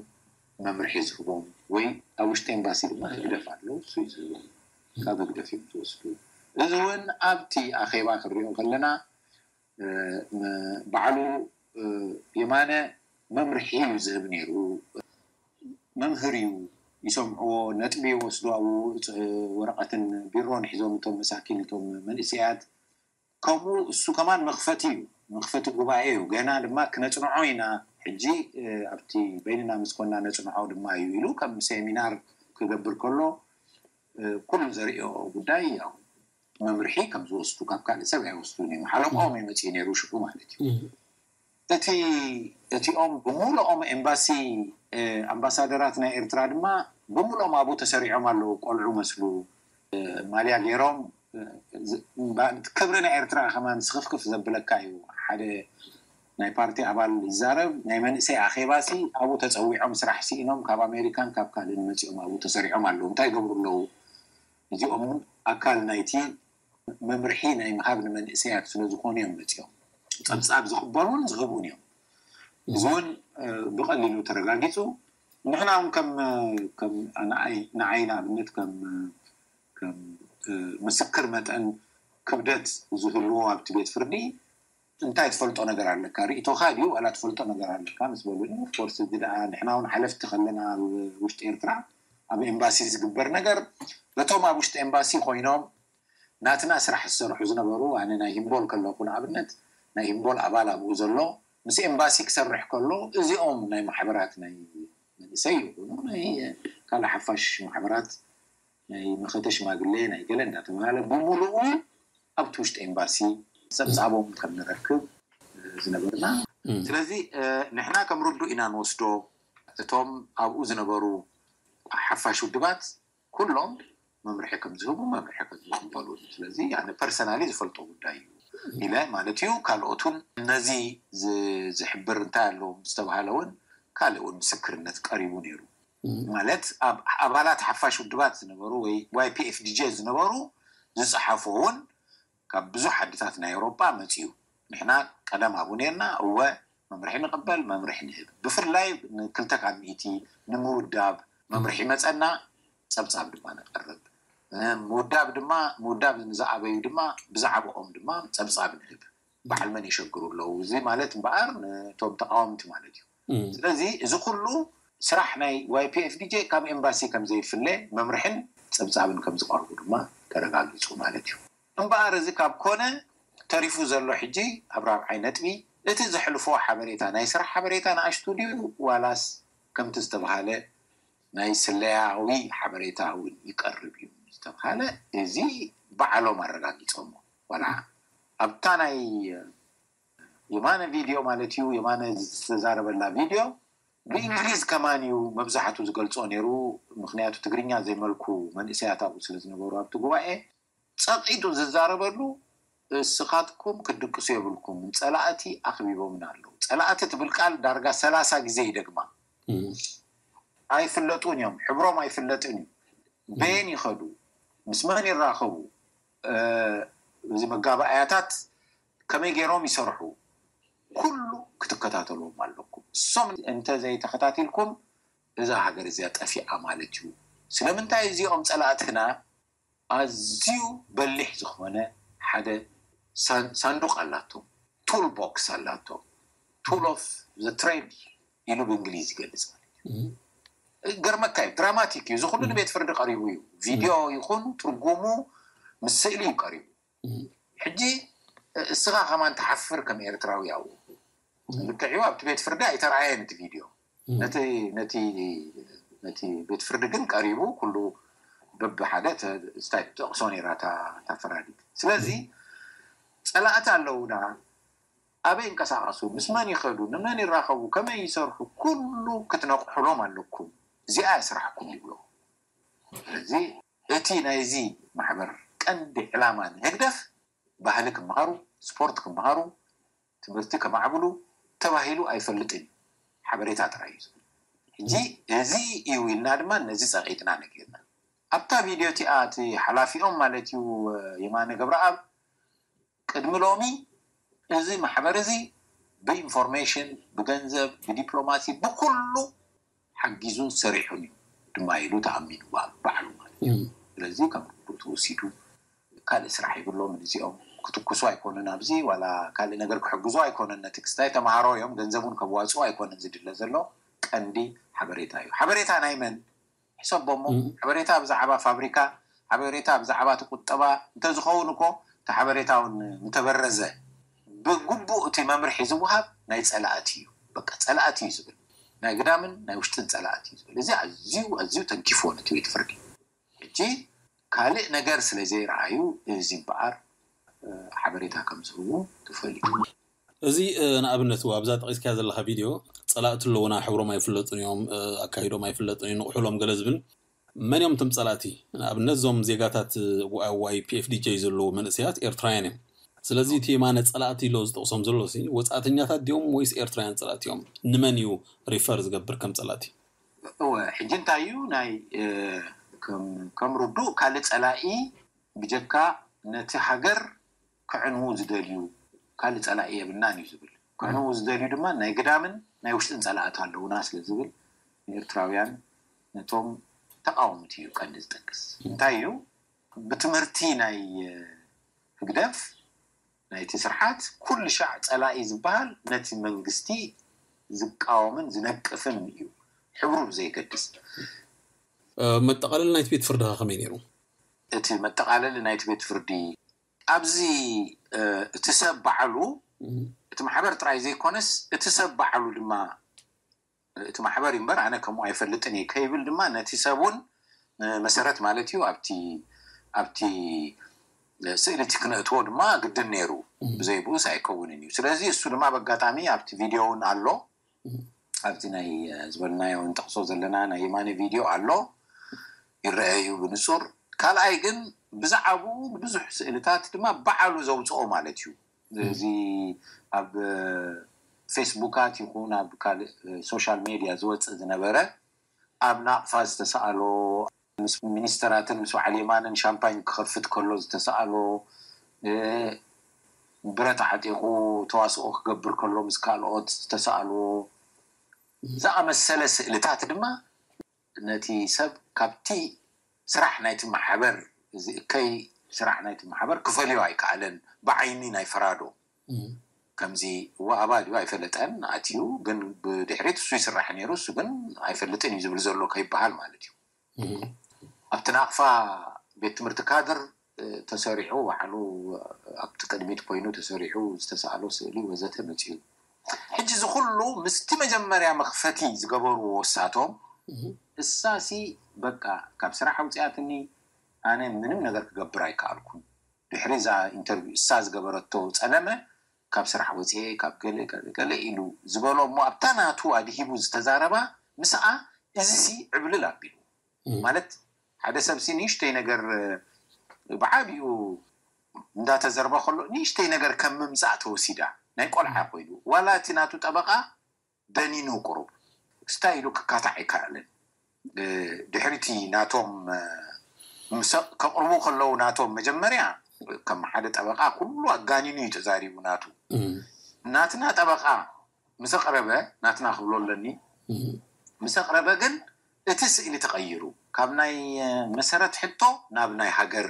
መምርሒ ዝህቦም፣ ወይ ኣብ ውሽጢ ኤምባሲ ድማ ህግደፍ ኣሎ፣ እሱ እዩ ዝህቦም። ካብ ህግደፍ እዮም ዝወስዱ። እዚ እውን ኣብቲ ኣኼባ ክንሪኦ ከለና ባዕሉ የማነ መምርሒ እዩ ዝህብ ነይሩ። መምህር እዩ፣ ይሰምዕዎ፣ ነጥቢ ይወስዱ፣ ኣብኡ ወረቐትን ቢሮን ሒዞም እቶም መሳኪን፣ እቶም መንእሰያት። ከምኡ እሱ ከማን መኽፈቲ እዩ፣ መኽፈቲ ጉባኤ እዩ። ገና ድማ ክነፅንዖ ኢና። ሕጂ ኣብቲ በይንና ምስ ኮና ነፅንዖ ድማ እዩ ኢሉ ከም ሴሚናር ክገብር ከሎ ኩሉ ዘርእዮ ጉዳይ ያው መምርሒ ከም ዝወስዱ፣ ካብ ካልእ ሰብ ኣይወስዱን እዮም። ሓለቆም እዩ መፅኡ ነይሩ ሽዑ ማለት እዩ። እቲ እቲኦም ብምሉኦም ኤምባሲ ኣምባሳደራት ናይ ኤርትራ ድማ ብምሉኦም ኣብኡ ተሰሪዖም ኣለዉ። ቆልዑ መስሉ ማልያ ገይሮም። ክብሪ ናይ ኤርትራ ከማን ስኽፍክፍ ዘብለካ እዩ። ሓደ ናይ ፓርቲ ኣባል ይዛረብ፣ ናይ መንእሰይ ኣኼባሲ ኣብኡ ተፀዊዖም ስራሕ ስኢኖም ካብ ኣሜሪካን ካብ ካልእን መፂኦም ኣብኡ ተሰሪዖም ኣለዉ። እንታይ ይገብሩ ኣለዉ? እዚኦም እውን ኣካል ናይቲ መምርሒ ናይ ምሃብ ንመንእሰያት ስለ ዝኾኑ እዮም መፂኦም። ፀብፃብ ዝቕበሉን ዝህቡን እዮም። እዚ እውን ብቐሊሉ ተረጋጊፁ። ንሕና እውን ከም ንዓይ ንኣብነት ከም ከም ምስክር መጠን ክብደት ዝህልዎ ኣብቲ ቤት ፍርዲ እንታይ ትፈልጦ ነገር ኣለካ? ርእይቶኻ ድዩ ዋላ ትፈልጦ ነገር ኣለካ ምስ በሉኒ፣ ኦፍኮርስ እዚ ደኣ ንሕና እውን ሓለፍቲ ከለና ኣብ ውሽጢ ኤርትራ ኣብ ኤምባሲ ዝግበር ነገር በቶም ኣብ ውሽጢ ኤምባሲ ኮይኖም ናትና ስራሕ ዝሰርሑ ዝነበሩ፣ ኣነ ናይ ሂምቦል ከለኹ ንኣብነት ናይ ሂምቦል ኣባል ኣብኡ ዘሎ ምስ ኤምባሲ ክሰርሕ ከሎ እዚኦም ናይ ማሕበራት ናይ መንእሰይ ይኹኑ ናይ ካልእ ሓፋሽ ማሕበራት ናይ መኸተ ሽማግሌ ናይ ገለ እንዳተባሃለ ብምሉኡ ኣብቲ ውሽጢ ኤምባሲ ጸብጻቦም ከም ንረክብ ዝነበርና። ስለዚ ንሕና ከም ርዱእ ኢና ንወስዶ። እቶም ኣብኡ ዝነበሩ ሓፋሽ ውድባት ኩሎም መምርሒ ከም ዝህቡ መምርሒ ከም ዝቕበሉ። ስለዚ ኣነ ፐርሰናሊ ዝፈልጦ ጉዳይ እዩ ኢለ ማለት እዩ። ካልኦት እውን ነዚ ዝሕብር እንታይ ኣለዎም ዝተባሃለ እውን ካልእ እውን ምስክርነት ቀሪቡ ነይሩ። ማለት ኣብ ኣባላት ሓፋሽ ውድባት ዝነበሩ ወይ ዋይ ፒ ኤፍ ዲ ጄ ዝነበሩ ዝፀሓፎ እውን ካብ ብዙሕ ዓድታት ናይ ኤውሮጳ መፅዩ። ንሕና ቀደም ኣብኡ ነርና፣ እወ መምርሒ ንቕበል፣ መምርሒ ንህብ። ብፍላይ ንክልተ ካብ ሚእቲ ንምውዳብ መምርሒ መፀና፣ ፀብፃብ ድማ ነቐርብ። ምውዳብ ድማ ምውዳብ ንዝኣበዩ ድማ ብዛዕባኦም ድማ ፀብፃብ ንህብ። በዓል መን የሸግሩ ኣለዉ? እዚ ማለት እምበኣር ነቶም ተቃወምቲ ማለት እዩ። ስለዚ እዚ ኩሉ ስራሕ ናይ ዋይ ፒ ኤፍ ዲ ጄ ካብ ኤምባሲ ከም ዘይፍለ መምርሕን ፀብፃብን ከም ዝቐርቡ ድማ ተረጋጊፁ ማለት እዩ። እምበኣር እዚ ካብ ኮነ ተሪፉ ዘሎ ሕጂ ኣብ ራብዓይ ነጥቢ እቲ ዘሕልፎ ሓበሬታ ናይ ስራሕ ሓበሬታ ንኣሽቱ ድዩ ዋላስ ከምቲ ዝተባሃለ ናይ ስለያዊ ሓበሬታ እውን ይቀርብ እዩ ዝተባሃለ እዚ ባዕሎም ኣረጋጊፆሞ ዋላ ኣብታ ናይ የማነ ቪድዮ ማለት እዩ የማነ ዝተዛረበላ ቪድዮ ብእንግሊዝ ከማን እዩ መብዛሕቱ ዝገልፆ ነይሩ። ምክንያቱ ትግርኛ ዘይመልኩ መንእሰያት ኣብኡ ስለ ዝነበሩ ኣብቲ ጉባኤ ፀቒጡ ዝዛረበሉ እስኻትኩም ክትድቅሱ የብልኩም ፀላእቲ ኣኽቢቦምና ኣለዉ። ፀላእቲ ትብል ቃል ዳርጋ ሰላሳ ግዜ ይደግማ። ኣይፍለጡን እዮም፣ ሕብሮም ኣይፍለጥን እዩ። በየን ይኸዱ፣ ምስ መን ይራኸቡ፣ እዚ መጋባእያታት ከመይ ገይሮም ይሰርሑ፣ ኩሉ ክትከታተልዎም ኣለኩም። እሶም እንተ ዘይተኸታቲልኩም እዛ ሃገር እዚኣ ጠፊኣ ማለት እዩ። ስለምንታይ እዚኦም ፀላእትና ኣዝዩ በሊሕ ዝኾነ ሓደ ሳንዱቕ ኣላቶም፣ ቱል ቦክስ ኣላቶም። ቱል ኦፍ ዘ ትሬድ ኢሉ ብእንግሊዝ ይገልፅ ማለት እዩ። ገርመካ እዩ፣ ድራማቲክ እዩ። እዚ ኩሉ ንቤት ፍርዲ ቀሪቡ እዩ። ቪድዮ ይኹን ትርጉሙ ምስ ስእሊ እዩ ቀሪቡ። ሕጂ እስኻ ከማን ትሓፍር ከም ኤርትራዊ ኣብኡ። ልክዕ እዩ፣ ኣብቲ ቤት ፍርዲ ኣይተረኣየን እቲ ቪድዮ። ነቲ ነቲ ነቲ ቤት ፍርዲ ግን ቀሪቡ ኩሉ በብሓደ ተ- ስታይ ትጠቕሶ ነይራ እታ እታ ፈራዲት። ስለዚ ጸላእቲ ኣለውና፣ ኣበይ ይንቀሳቐሱ፣ ምስ መን ይኸዱ፣ ንመን ይራኸቡ፣ ከመይ ይሰርሑ፣ ኩሉ ክትነቕሕሎም ኣለኩም። እዚኣ እያ ስራሕኩም ይብሎ። ስለዚ እቲ ናይዚ ማሕበር ቀንዲ ዕላማ ንህግደፍ ባህሊ ክመሃሩ፣ ስፖርት ክመሃሩ፣ ትምህርቲ ከማዕብሉ ተባሂሉ ኣይፈልጥን እዩ። ሓበሬታ ጥራይ እዩ ዝብል። ሕጂ እዚ እዩ ኢልና ድማ ነዚ ጸቒጥና ነጊርና። ኣብታ ቪድዮ እቲኣ እቲ ሓላፊኦም ማለት እዩ የማነ ገብረኣብ ቅድሚ ሎሚ እዚ ማሕበር እዚ ብኢንፎርሜሽን፣ ብገንዘብ፣ ብዲፕሎማሲ፣ ብኩሉ ሓጊዙን ሰሪሑን እዩ ድማ ኢሉ ተኣሚኑ ባ- ባዕሉ ማለት እዩ። ስለዚ ከም ርዱእ ተወሲዱ ካልእ ስራሕ ይብሎም እዚኦም ክትኩሱ ኣይኮነን ኣብዚ ዋላ ካልእ ነገር ክሕግዙ ኣይኮነን ነቲ ክስታይ ተምሃሮ እዮም ገንዘቡን ከዋፅኡ ኣይኮነን ዝድለ ዘሎ ቀንዲ ሓበሬታ እዩ ሓበሬታ ናይ መን ሕሰቦሞ ሓበሬታ ብዛዕባ ፋብሪካ ሓበሬታ ብዛዕባ እቲ ቁጠባ እንተዝኸውን እኮ እቲ ሓበሬታ እውን ምተበረዘ ብግቡእ እቲ መምርሒ ዝወሃብ ናይ ፀላእቲ እዩ በቃ ፀላእቲ እዩ ዝብል ናይ ግዳምን ናይ ውሽጥን ፀላእቲ እዩ ዝብል እዚ ኣዝዩ ኣዝዩ ተንኪፎ ነቲ ቤት ፍርዲ ሕጂ ካልእ ነገር ስለ ዘይረኣዩ እዚ እምበኣር ሓበሬታ ከም ዝህቡ ተፈሊጡ። እዚ ንኣብነት ኣብዛ ጠቂስካያ ዘለካ ቪድዮ ፀላእቲ ኣለውና ሕብሮም ኣይፍለጡን እዮም ኣካይዶም ኣይፍለጥን እዩ ንቑሕሎም ገለ ዝብል መን እዮም እቶም ፀላእቲ ንኣብነት እዞም ዜጋታት ዋይ ፒኤፍዲጀ ዘለዉ መንእሰያት ኤርትራውያን እዮም ስለዚ እቲ የማነ ፀላእቲ ኢሎ ዝጠቕሶም ዘሎ ወፃእተኛታት ድዮም ወይስ ኤርትራውያን ፀላእቲ እዮም ንመን እዩ ሪፈር ዝገብር ከም ፀላእቲ እወ ሕጂ እንታይ እዩ ናይ ከም ርዱእ ካልእ ፀላኢ ብጀካ ነቲ ሃገር ክዕንዉ ዝደልዩ ካልእ ፀላኢ የብልናን እዩ ዝብል ክዕንዉ ዝደልዩ ድማ ናይ ግዳምን ናይ ውሽጥን ፀላእቲ ኣለውና ስለ ዝብል ንኤርትራውያን ነቶም ተቃወምቲ እዩ ቀንዲ ዝጠቅስ እንታይ እዩ ብትምህርቲ ናይ ህግደፍ ናይቲ ስርዓት ኩሉ ሻዕ ፀላኢ ዝበሃል ነቲ መንግስቲ ዝቃወምን ዝነቅፍን እዩ ሕብሩ ብዘይገድስ መጠቓለሊ ናይቲ ቤት ፍርዲ ከ ከመይ ነይሩ እቲ መጠቓለሊ ናይቲ ቤት ፍርዲ ኣብዚ እቲ ሰብ በዓሉ እቲ ማሕበር ጥራይ ዘይኮነስ እቲ ሰብ በዓሉ ድማ እቲ ማሕበር እምበር ኣነ ከምኡ ኣይፈልጥን እየ ከይብል ድማ ነቲ ሰብ እውን መሰረት ማለት እዩ ኣብቲ ኣብቲ ስእሊ እቲ ክነእትዎ ድማ ግድን ነይሩ ብዘይ ብኡስ ኣይከውንን እዩ ስለዚ እሱ ድማ በጋጣሚ ኣብቲ ቪድዮ እውን ኣሎ ኣብዚ ናይ ዝበልናዮ እንጠቕሶ ዘለና ናይ የማነ ቪድዮ ኣሎ ይረአ እዩ ብንፁር ካልኣይ ግን ብዛዕባኡ ብዙሕ ስእልታት ድማ በዓሉ ዘውፅኦ ማለት እዩ እዚ ኣብ ፌስቡካት ይኹን ኣብ ካልእ ሶሻል ሜድያ ዝወፅእ ዝነበረ ኣብ ናቕፋ ዝተሰኣሎ ምስ ሚኒስተራትን ምስ በዓል የማንን ሻምፓኝ ክኸፍት ከሎ ዝተሰኣሎ ብረት ዓጢቑ ተዋስኦ ክገብር ከሎ ምስ ካልኦት ዝተሰኣልዎ ዝኣመሰለ ስእልታት ድማ ነቲ ሰብ ካብቲ ስራሕ ናይቲ ማሕበር ዝእከይ ስራሕ ናይቲ ማሕበር ክፈልዮ ኣይከኣለን ብዓይኒ ናይ ፈራዶ ከምዚ እዋ ኣባል እዩ ኣይፈለጠን ኣትዩ ግን ብድሕሪት እሱ ይስራሕ ነይሩ እሱ ግን ኣይፈልጥን እዩ ዝብል ዘሎ ከይበሃል ማለት እዩ ኣብቲ ናቕፋ ቤት ትምህርቲ ካድር ተሰሪሑ ባዕሉ ኣብቲ ቅድሚት ኮይኑ ተሰሪሑ ዝተሰኣሎ ስእሊ ወዘተ መፅኡ ሕጂ እዚ ኩሉ ምስቲ መጀመርያ መኽፈቲ ዝገበርዎ ወሳቶም እሳሲ በቃ ካብ ስራሕ ኣውፅኣትኒ ኣነ ምንም ነገር ክገብር ኣይከኣልኩን ድሕሪ እዛ ኢንተርቪው እሳ ዝገበረቶ ፀለመ ካብ ስራሕ ወፅኤ ካብ ገለ ገለ ኢሉ ዝበሎ እሞ ኣብታ ናቱ ኣድሂቡ ዝተዛረባ ምስኣ እዚሲ ዕብልል ኣቢሉ ማለት ሓደ ሰብሲ ንእሽተይ ነገር ብዓብኡ እንዳተዘርበ ከሎ ንእሽተይ ነገር ከም ምምፃእ ተወሲዳ ናይ ቆልዓ ኮይኑ ዋላ እቲ ናቱ ጠበቃ ደኒኑ ቁሩብ ስታይ ኢሉ ክካታዕ ኣይከኣልን ድሕሪቲ ናቶም ከቕርቡ ከለዉ ናቶም መጀመርያ ከም ሓደ ጠበቃ ኩሉ ኣጋኒኑ እዩ ተዛሪቡ ናቱ ናትና ጠበቃ ምስ ኣቕረበ ናትና ክብሎ ኣለኒ ምስ ኣቕረበ ግን እቲ ስእሊ ተቐይሩ ካብ ናይ መሰረት ሕቶ ናብ ናይ ሃገር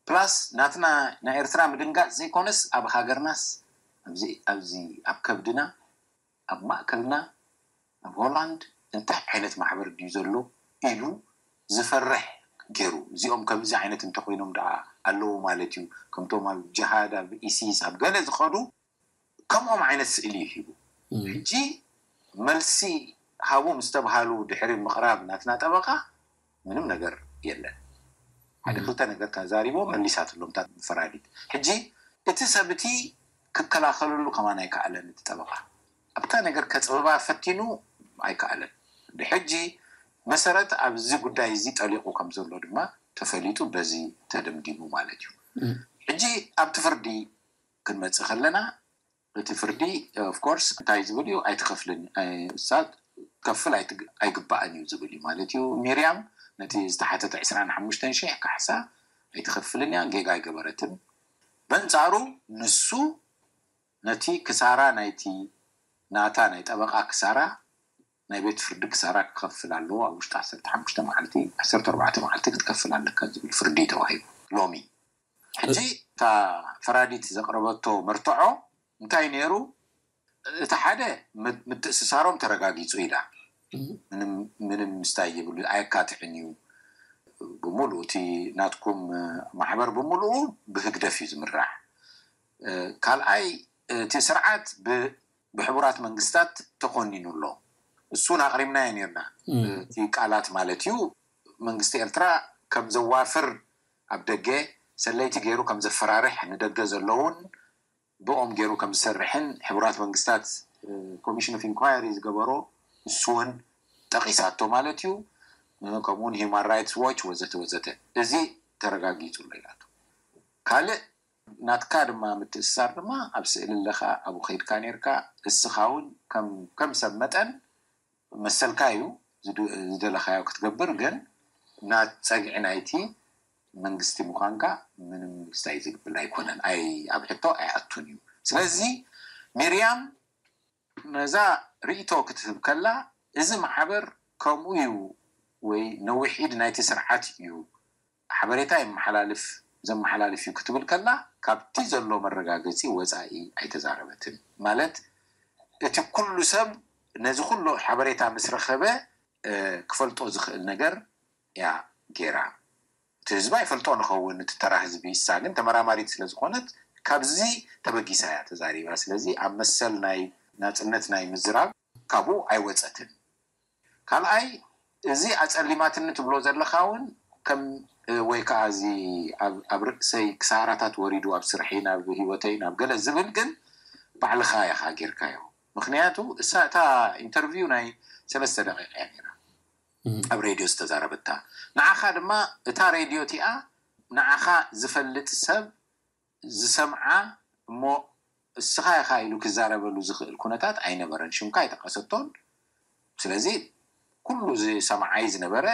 ፕላስ ናትና ናይ ኤርትራ ምድንጋፅ ዘይኮነስ ኣብ ሃገርናስ ኣብዚ ኣብ ከብድና ኣብ ማእከልና ኣብ ሆላንድ እንታይ ዓይነት ማሕበር ድዩ ዘሎ ኢሉ ዝፈርሕ ገይሩ። እዚኦም ከምዚ ዓይነት እንተኮይኖም ደኣ ኣለዉ ማለት እዩ፣ ከምቶም ኣብ ጅሃድ፣ ኣብ ኢሲስ፣ ኣብ ገለ ዝኸዱ ከምኦም ዓይነት ስእሊ እዩ ሂቡ። ሕጂ መልሲ ሃቡ ምስ ተብሃሉ ድሕሪ ምቕራብ ናትና ጠበቓ ምንም ነገር የለን። ሓደ ክልተ ነገር ተዛሪቦ መሊሳትሎም እታ ፈራዲት። ሕጂ እቲ ሰብ እቲ ክከላኸለሉ ከማን ኣይከኣለን። እቲ ጠበቓ ኣብታ ነገር ከፅብባ ፈቲኑ ኣይከኣለን። ድሕጂ መሰረት ኣብዚ ጉዳይ እዚ ጠሊቑ ከም ዘሎ ድማ ተፈሊጡ በዚ ተደምዲሙ ማለት እዩ። ሕጂ ኣብቲ ፍርዲ ክንመፅእ ከለና እቲ ፍርዲ ኦፍኮርስ እንታይ ዝብል እዩ ኣይትኸፍልን እሳ ከፍል ኣይግባእን እዩ ዝብል እዩ ማለት እዩ። ሚርያም ነቲ ዝተሓተተ ዕስራን ሓሙሽተን ሽሕ ካሕሳ ኣይትኸፍልን እያ፣ ጌጋ ኣይገበረትን። በንፃሩ ንሱ ነቲ ክሳራ ናይቲ ናታ ናይ ጠበቓ ክሳራ ናይ ቤት ፍርዲ ክሳራ ክኸፍል ኣለዎ ኣብ ውሽጢ ዓሰርተ ሓሙሽተ መዓልቲ ዓሰርተ ኣርባዕተ መዓልቲ ክትከፍል ኣለካ ዝብል ፍርዲ ተዋሂቡ። ሎሚ ሕጂ እታ ፈራዲት ዘቕረበቶ መርትዖ እንታይ ነይሩ? እቲ ሓደ ምትእስሳሮም ተረጋጊፁ ኢላ። ምንም ምስታይ ይብሉ ኣየካትዕን እዩ። ብምሉእ እቲ ናትኩም ማሕበር ብምሉኡ ብህግደፍ እዩ ዝምራሕ። ካልኣይ እቲ ስርዓት ብሕቡራት መንግስታት ተኮኒኑ ኣሎ። እሱን ኣቕሪብናዮ ነርና። እቲ ቃላት ማለት እዩ መንግስቲ ኤርትራ ከም ዘዋፍር ኣብ ደገ ሰለይቲ ገይሩ ከም ዘፈራርሕ ንደገ ዘለውን ብኦም ገይሩ ከም ዝሰርሕን ሕቡራት መንግስታት ኮሚሽን ኦፍ ኢንኳየሪ ዝገበሮ እሱ እውን ጠቒሳቶ ማለት እዩ። ከምኡውን ሂማን ራይትስ ዎች ወዘተ ወዘተ እዚ ተረጋጊፁ ኣሎ ኢላቶ። ካልእ ናትካ ድማ ምትእስሳር ድማ ኣብ ስእሊ ኣለኻ ኣብኡ ከይድካ ነርካ እስኻ እውን ከም ሰብ መጠን መሰልካ እዩ ዝደለኻዮ ክትገብር ግን ናት ፀግዒ ናይቲ መንግስቲ ምዃንካ ምንም ክስታይ ዝግብል ኣይኮነን። ኣይ ኣብ ሕቶ ኣይኣቱን እዩ። ስለዚ ሚርያም ነዛ ርእቶ ክትህብ ከላ እዚ ማሕበር ከምኡ እዩ ወይ ነዊሕ ኢድ ናይቲ ስርዓት እዩ ሓበሬታ የመሓላልፍ ዘመሓላልፍ እዩ ክትብል ከላ ካብቲ ዘሎ መረጋገፂ ወፃኢ ኣይተዛረበትን። ማለት እቲ ኩሉ ሰብ ነዚ ኩሉ ሓበሬታ ምስ ረኸበ ክፈልጦ ዝኽእል ነገር እያ ገይራ። እቲ ህዝቢ ኣይፈልጦ ንኸውን እቲ ተራ ህዝቢ እሳ ግን ተመራማሪት ስለዝኾነት ካብዚ ተበጊሳ እያ ተዛሪባ። ስለዚ ኣብ መሰል ናይ ናፅነት ናይ ምዝራብ ካብኡ ኣይወፀትን። ካልኣይ እዚ ኣፀሊማትኒ ትብሎ ዘለኻ እውን ከም ወይ ከዓ እዚ ኣብ ርእሰይ ክሳራታት ወሪዱ ኣብ ስርሐይ ናብ ህይወተይ ናብ ገለ ዝብል ግን ባዕልኻ ኢኻ ጌርካዮ። ምክንያቱ እሳ እታ ኢንተርቪው ናይ ሰለስተ ደቂቃ እያ ነይራ ኣብ ሬድዮ ዝተዛረበታ። ንዓኻ ድማ እታ ሬድዮ እቲኣ ንዓኻ ዝፈልጥ ሰብ ዝሰምዓ እሞ እስኻ ኢኻ ኢሉ ክዛረበሉ ዝኽእል ኩነታት ኣይነበረን። ሽምካ ኣይጠቀሰቶን። ስለዚ ኩሉ ዝሰምዓይ ዝነበረ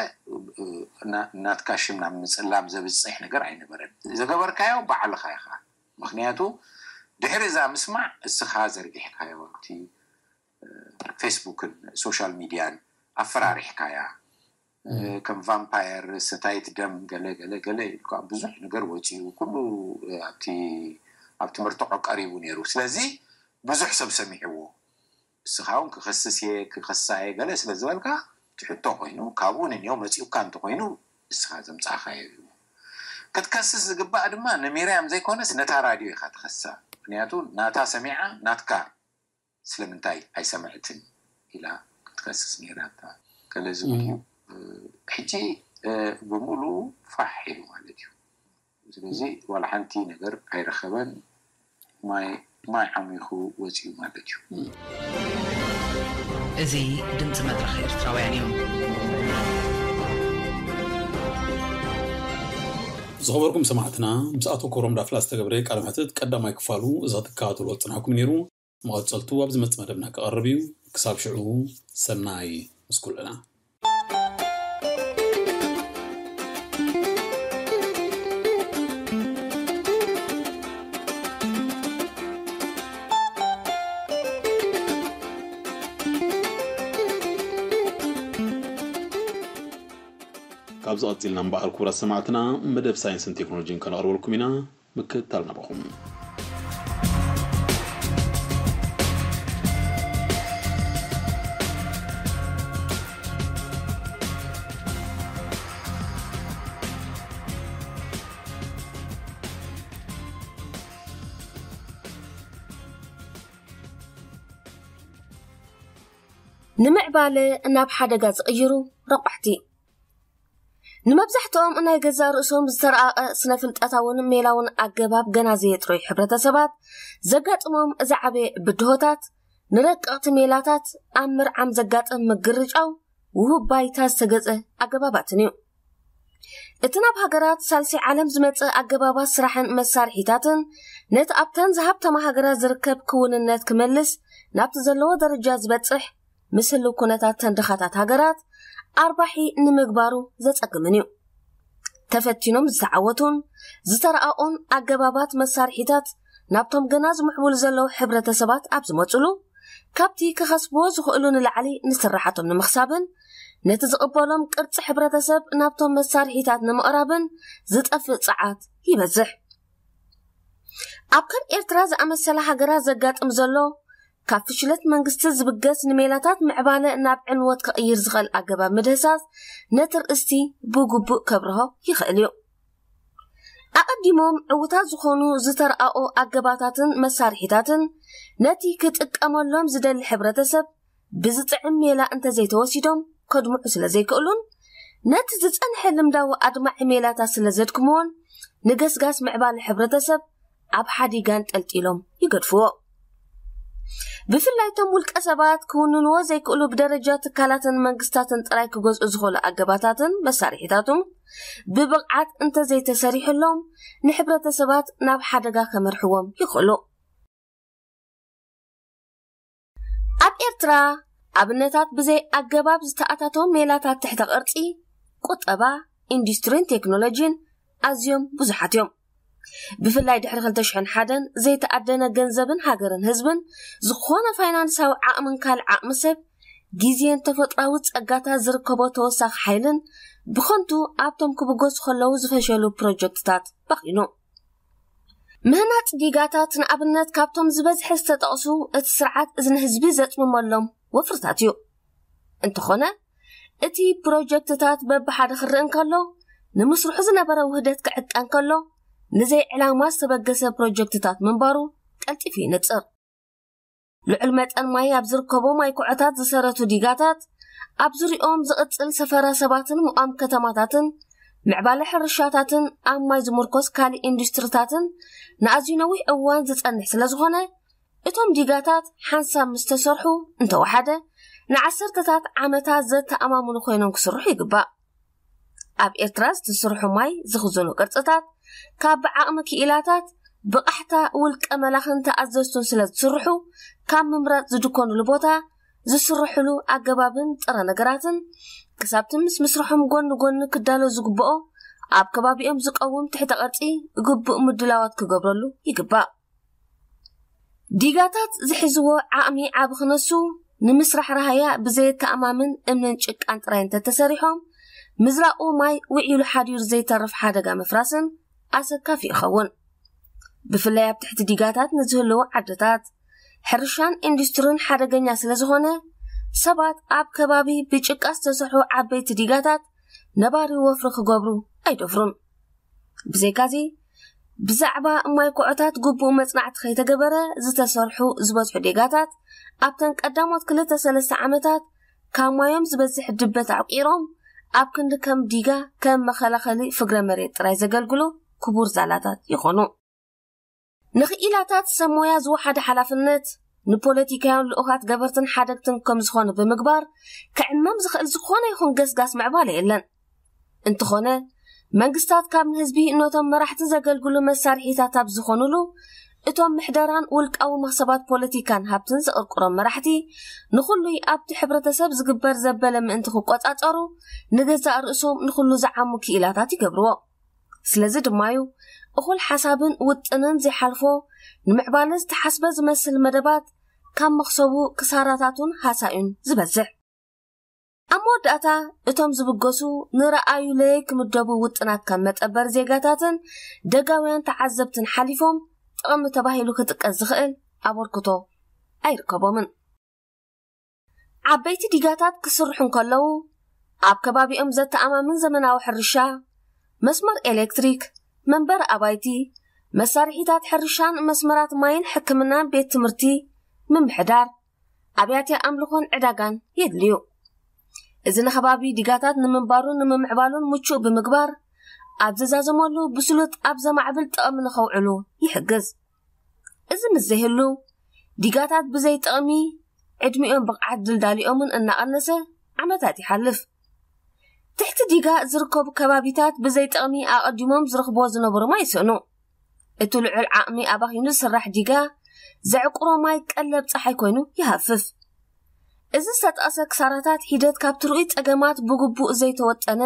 ናትካ ሽም ናብ ምፅላም ዘብፅሕ ነገር ኣይነበረን። ዘገበርካዮ ባዕልኻ ኢኻ። ምክንያቱ ድሕሪ እዛ ምስማዕ እስኻ ዘርጊሕካዮ ኣብቲ ፌስቡክን ሶሻል ሚድያን ኣፈራሪሕካያ። ከም ቫምፓየር ሰታይት ደም ገለ ገለ ገለ ኢልካ ብዙሕ ነገር ወፂኡ ኩሉ ኣብቲ ኣብቲ መርትዖ ቀሪቡ ነይሩ። ስለዚ ብዙሕ ሰብ ሰሚዕዎ። እስኻ እውን ክኸስስ እየ ክኸሳ እየ ገለ ስለ ዝበልካ ትሕቶ ኮይኑ ካብኡ ንንዮ መፂኡካ እንተኮይኑ እስኻ ዘምፃእካዮ እዩ። ክትከስስ ዝግባእ ድማ ንሚርያም ዘይኮነስ ነታ ራድዮ ኢኻ ትኸሳ። ምክንያቱ ናታ ሰሚዓ ናትካ ስለምንታይ ኣይሰምዕትን ኢላ ክትከስስ ነይራታ። ገለ ዝብል እዩ። ሕጂ ብምሉኡ ፋሕ ኢሉ ማለት እዩ። ስለዚ ዋላ ሓንቲ ነገር ኣይረኸበን። ማይ ማይ ዓሚኹ ወፂኡ ማለት እዩ። እዚ ድምፂ መድረኽ ኤርትራውያን እዩ። ዝኸበርኩም ሰማዕትና ምስ ኣቶ ኮሮም ዳፍላ ዝተገብረ ቃለ መሕትት ቀዳማይ ክፋሉ እዚ ክትከታተልዎ ዝፅናሕኩም ነይሩ። መቐፀልቱ ኣብ ዝመፅእ መደብና ክቐርብ እዩ። ክሳብ ሽዑ ሰናይ ምስ ኩልና። ካብዚ ቀፂልና እምበኣር ክቡራት ሰማዕትና መደብ ሳይንስን ቴክኖሎጂን ከነቕርበልኩም ኢና። ምክትታል ናባኹም። ንምዕባለ ናብ ሓደጋ ዝቕይሩ ረቋሕቲ። ንመብዛሕትኦም ናይ ገዛእ ርእሶም ዝተረኣቐ ስነ-ፍልጠታውን ሜላውን ኣገባብ ገና ዘየጥረዩ ሕብረተሰባት ዘጋጥሞም ዝዓበየ ብድሆታት፣ ንረቀቕቲ ሜላታት ኣብ ምርዓም ዘጋጥም ምግርጫው፣ ውሁብ ባይታ ዝተገጸ ኣገባባትን እዩ። እቲ ናብ ሃገራት ሳልሳይ ዓለም ዝመጽእ ኣገባባት ስራሕን መሳርሒታትን፣ ነቲ ኣብተን ዝሃብተማ ሃገራት ዝርከብ ክውንነት ክመልስ፣ ናብቲ ዘለዎ ደረጃ ዝበጽሕ ምስ ህልው ኩነታት ተን ድኻታት ሃገራት ኣርባሒ ንምግባሩ ዘጸግምን እዩ። ተፈቲኖም ዝተዓወቱን ዝተረኣቑን ኣገባባት መሳርሒታት ናብቶም ገና ዝምዕብሉ ዘለዉ ሕብረተሰባት ኣብ ዝመጽሉ፣ ካብቲ ክኸስብዎ ዝኽእሉ ንላዕሊ ንስራሓቶም ንምኽሳብን ነቲ ዝቕበሎም ቅርጺ ሕብረተሰብ ናብቶም መሳርሒታት ንምቕራብን ዝጠፍእ ጸዓት ይበዝሕ። ኣብ ከም ኤርትራ ዝኣመሰላ ሃገራት ዘጋጥም ዘሎ ካብ ፍሽለት መንግስቲ ዝብገስ ንሜላታት ምዕባለ ናብ ዕንወት ክቕይር ዝኽእል ኣገባብ ምድህሳስ ነቲ ርእስቲ ብግቡእ ከብርሆ ይኽእል እዩ። ኣቐዲሞም ዕዉታት ዝኾኑ ዝተረኣቑ ኣገባታትን መሳርሒታትን ነቲ ክጥቀመሎም ዝደሊ ሕብረተሰብ ብዝጥዕም ሜላ እንተዘይተወሲዶም ከድምዑ ስለ ዘይክእሉን ነቲ ዝጸንሐ ልምዳዊ ኣድማዒ ሜላታት ስለ ዘድክምዎን ንገስጋስ ምዕባለ ሕብረተሰብ ኣብ ሓዲጋ ኣንጠልጢሎም ይገድፍዎ። ብፍላይ እቶም ውልቀ ሰባት ክውንንዎ ዘይክእሉ ብደረጃ ትካላትን መንግስታትን ጥራይ ክገዝኡ ዝኽእሉ ኣገባታትን መሳርሒታቱን ብብቕዓት እንተዘይተሰሪሕሎም ንሕብረተሰባት ናብ ሓደጋ ከመርሕዎም ይኽእሉ። ኣብ ኤርትራ ኣብነታት ብዘይ ኣገባብ ዝተኣታተው ሜላታት ትሕተ ቅርጺ፣ ቁጠባ፣ ኢንዱስትሪን ቴክኖሎጂን ኣዝዮም ብዙሓት እዮም። ብፍላይ ድሕሪ ክልተ ሽሕን ሓደን ዘይተኣደነ ገንዘብን ሃገርን ህዝብን ዝኾነ ፋይናንሳዊ ዓቕምን ካልእ ዓቕሚ ሰብ ግዜን ተፈጥራዊ ጸጋታት ዝርከቦ ተወሳኺ ሓይልን ብኸንቱ ኣብቶም ክብገሱ ከለዉ ዝፈሸሉ ፕሮጀክትታት ባኺኑ። ምህናጽ ዲጋታት ንኣብነት ካብቶም ዝበዝሐ ዝተጠቕሱ እቲ ስርዓት እዝኒ ህዝቢ ዘጽምመሎም ወፍርታት እዩ። እንተኾነ እቲ ፕሮጀክትታት በብሓደ ክረእ እንከሎ ንምስርሑ ዝነበረ ውህደት ክዕቀ እንከሎ ንዘይ ዕላማ ዝተበገሰ ፕሮጀክትታት ምንባሩ ቀልጢፉ ይንጽር። ልዑል መጠን ማይ ኣብ ዝርከቦ ማይ ኩዖታት ዝሰረቱ ዲጋታት ኣብ ዙሪኦም ዝቕጽል ሰፈራ ሰባትን ምቋም ከተማታትን ምዕባለ ሕርሻታትን ኣብ ማይ ዝምርኮስ ካልእ ኢንዱስትሪታትን ንኣዝዩ ነዊሕ እዋን ዝጸንሕ ስለ ዝኾነ እቶም ዲጋታት ሓንሳብ ምስ ተሰርሑ እንተወሓደ ንዓሰርተታት ዓመታት ዘተኣማምኑ ኮይኖም ክስርሑ ይግባእ። ኣብ ኤርትራ ዝተሰርሑ ማይ ዝኽዘኑ ቅርጽታት ካብ ብዓቕሚ ክኢላታት ብቓሕታ ውልቀ መላኽን ተኣዘዝቱን ስለ ዝስርሑ ካብ ምምራጽ ዝድኮኑሉ ቦታ ዝስርሕሉ ኣገባብን ጥረ ነገራትን ክሳብቲ ምስ ምስርሖም ጎኒ ጎኒ ክዳሎ ዝግብኦ ኣብ ከባቢኦም ዝቀውም ትሕተ ቅርጺ ግቡእ ምድላዋት ክገብረሉ ይግባእ። ዲጋታት ዝሕዝዎ ዓቕሚ ዓቢ ክነሱ ንምስራሕ ረሃያ ብዘየተኣማምን እምንን ጭቃን ጥራይ እንተተሰሪሖም ምዝራቑ ማይ ውዒሉ ሓዲሩ ዘይተርፍ ሓደጋ ምፍራስን ኣሰካፊ ይኸውን። ብፍላይ ኣብ ትሕቲ ዲጋታት ንዝህልዉ ዓድታት ሕርሻን ኢንዱስትሪን ሓደገኛ ስለ ዝኾነ ሰባት ኣብ ከባቢ ብጭቃ ዝተሰርሑ ዓበይቲ ዲጋታት ነባሪ ወፍሪ ክገብሩ ኣይደፍሩን። ብዘይካዚ ብዛዕባ ማይ ኩዖታት ግቡእ መጽናዕቲ ከይተገበረ ዝተሰርሑ ዝበዝሑ ዲጋታት ኣብተን ቀዳሞት ክልተ ሰለስተ ዓመታት ካብ ማዮም ዝበዝሕ ድበት ኣዕቂሮም ኣብ ክንዲ ከም ዲጋ ከም መኸላኸሊ ፍግረ መሬት ጥራይ ዘገልግሉ ክቡር ዛላታት ይኾኑ። ንኽኢላታት ሰብ ሞያ ዝወሓደ ሓላፍነት ንፖለቲካውያን ልኡኻት ገበርትን ሓደግትን ከም ዝኾነ ብምግባር ክዕመም ዝኽእል ዝኾነ ይኹን ገስጋስ ምዕባለ የለን። እንተኾነ መንግስታት ካብ ንህዝቢ ነቶም መራሕቲ ዘገልግሉ መሳርሒታት ኣብ ዝኾኑሉ እቶም ምሕደራን ውልቃዊ መኽሰባት ፖለቲካን ሃብትን ዘቕርቅሮም መራሕቲ ንኹሉይ ኣብቲ ሕብረተሰብ ዝግበር ዘበለ ምእንቲ ክቆጻጸሩ ንገዛእ ርእሶም ንኹሉ ዝዓሙ ክኢላታት ይገብርዎ። ስለዚ ድማ እዩ እኹል ሓሳብን ውጥንን ዘይሓልፎ ንምዕባለ ዝተሓስበ ዝመስል መደባት ካብ መኽሰቡ ክሳራታቱን ሃሳዩን ዝበዝሕ። ኣብ መወዳእታ እቶም ዝብገሱ ንረኣዩለይ ክምደቡ ውጥናት ካብ መጠበር ዜጋታትን ደጋውያን ተዓዘብትን ሓሊፎም ጥቕሚ ተባሂሉ ክጥቀስ ዝኽእል ኣበርክቶ ኣይርከቦምን። ዓበይቲ ዲጋታት ክስርሑ እንከለዉ ኣብ ከባቢኦም ዘተኣማምን ዘመናዊ ሕርሻ፣ መስመር ኤሌክትሪክ፣ መንበሪ ኣባይቲ፣ መሳርሒታት ሕርሻን መስመራት ማይን ሕክምናን ቤት ትምህርቲ፣ ምምሕዳር፣ ኣብያተ ኣምልኾን ዕዳጋን የድልዩ። እዚ ንከባቢ ዲጋታት ንምንባሩን ንምምዕባሉን ምቹእ ብምግባር፣ ኣብ ዘዛዘመሉ ብስሉጥ ኣብ ዘማዕብል ጥቕሚ ንኸውዕሉ ይሕግዝ። እዚ ምስ ዘይህሉ፣ ዲጋታት ብዘይ ጥቕሚ ዕድሚኦም ብቕዓት ድልዳሊኦምን እናቐነሰ ዓመታት ይሓልፍ። ትሕቲ ዲጋ ዝርከቡ ከባቢታት ብዘይ ጥቕሚ ኣቐዲሞም ዝረኽብዎ ዝነበሩ ማይ ይስእኑ። እቲ ልዑል ዓቕሚ ኣባኺኑ ዝስራሕ ዲጋ ዘዕቁሮ ማይ ቀለብ ጸሓይ ኮይኑ ይሃፍፍ። እዚ ዝተጠቕሰ ክሳራታት ሒደት ካብቲ ርኡይ ጸገማት ብግቡእ ዘይተወጠነ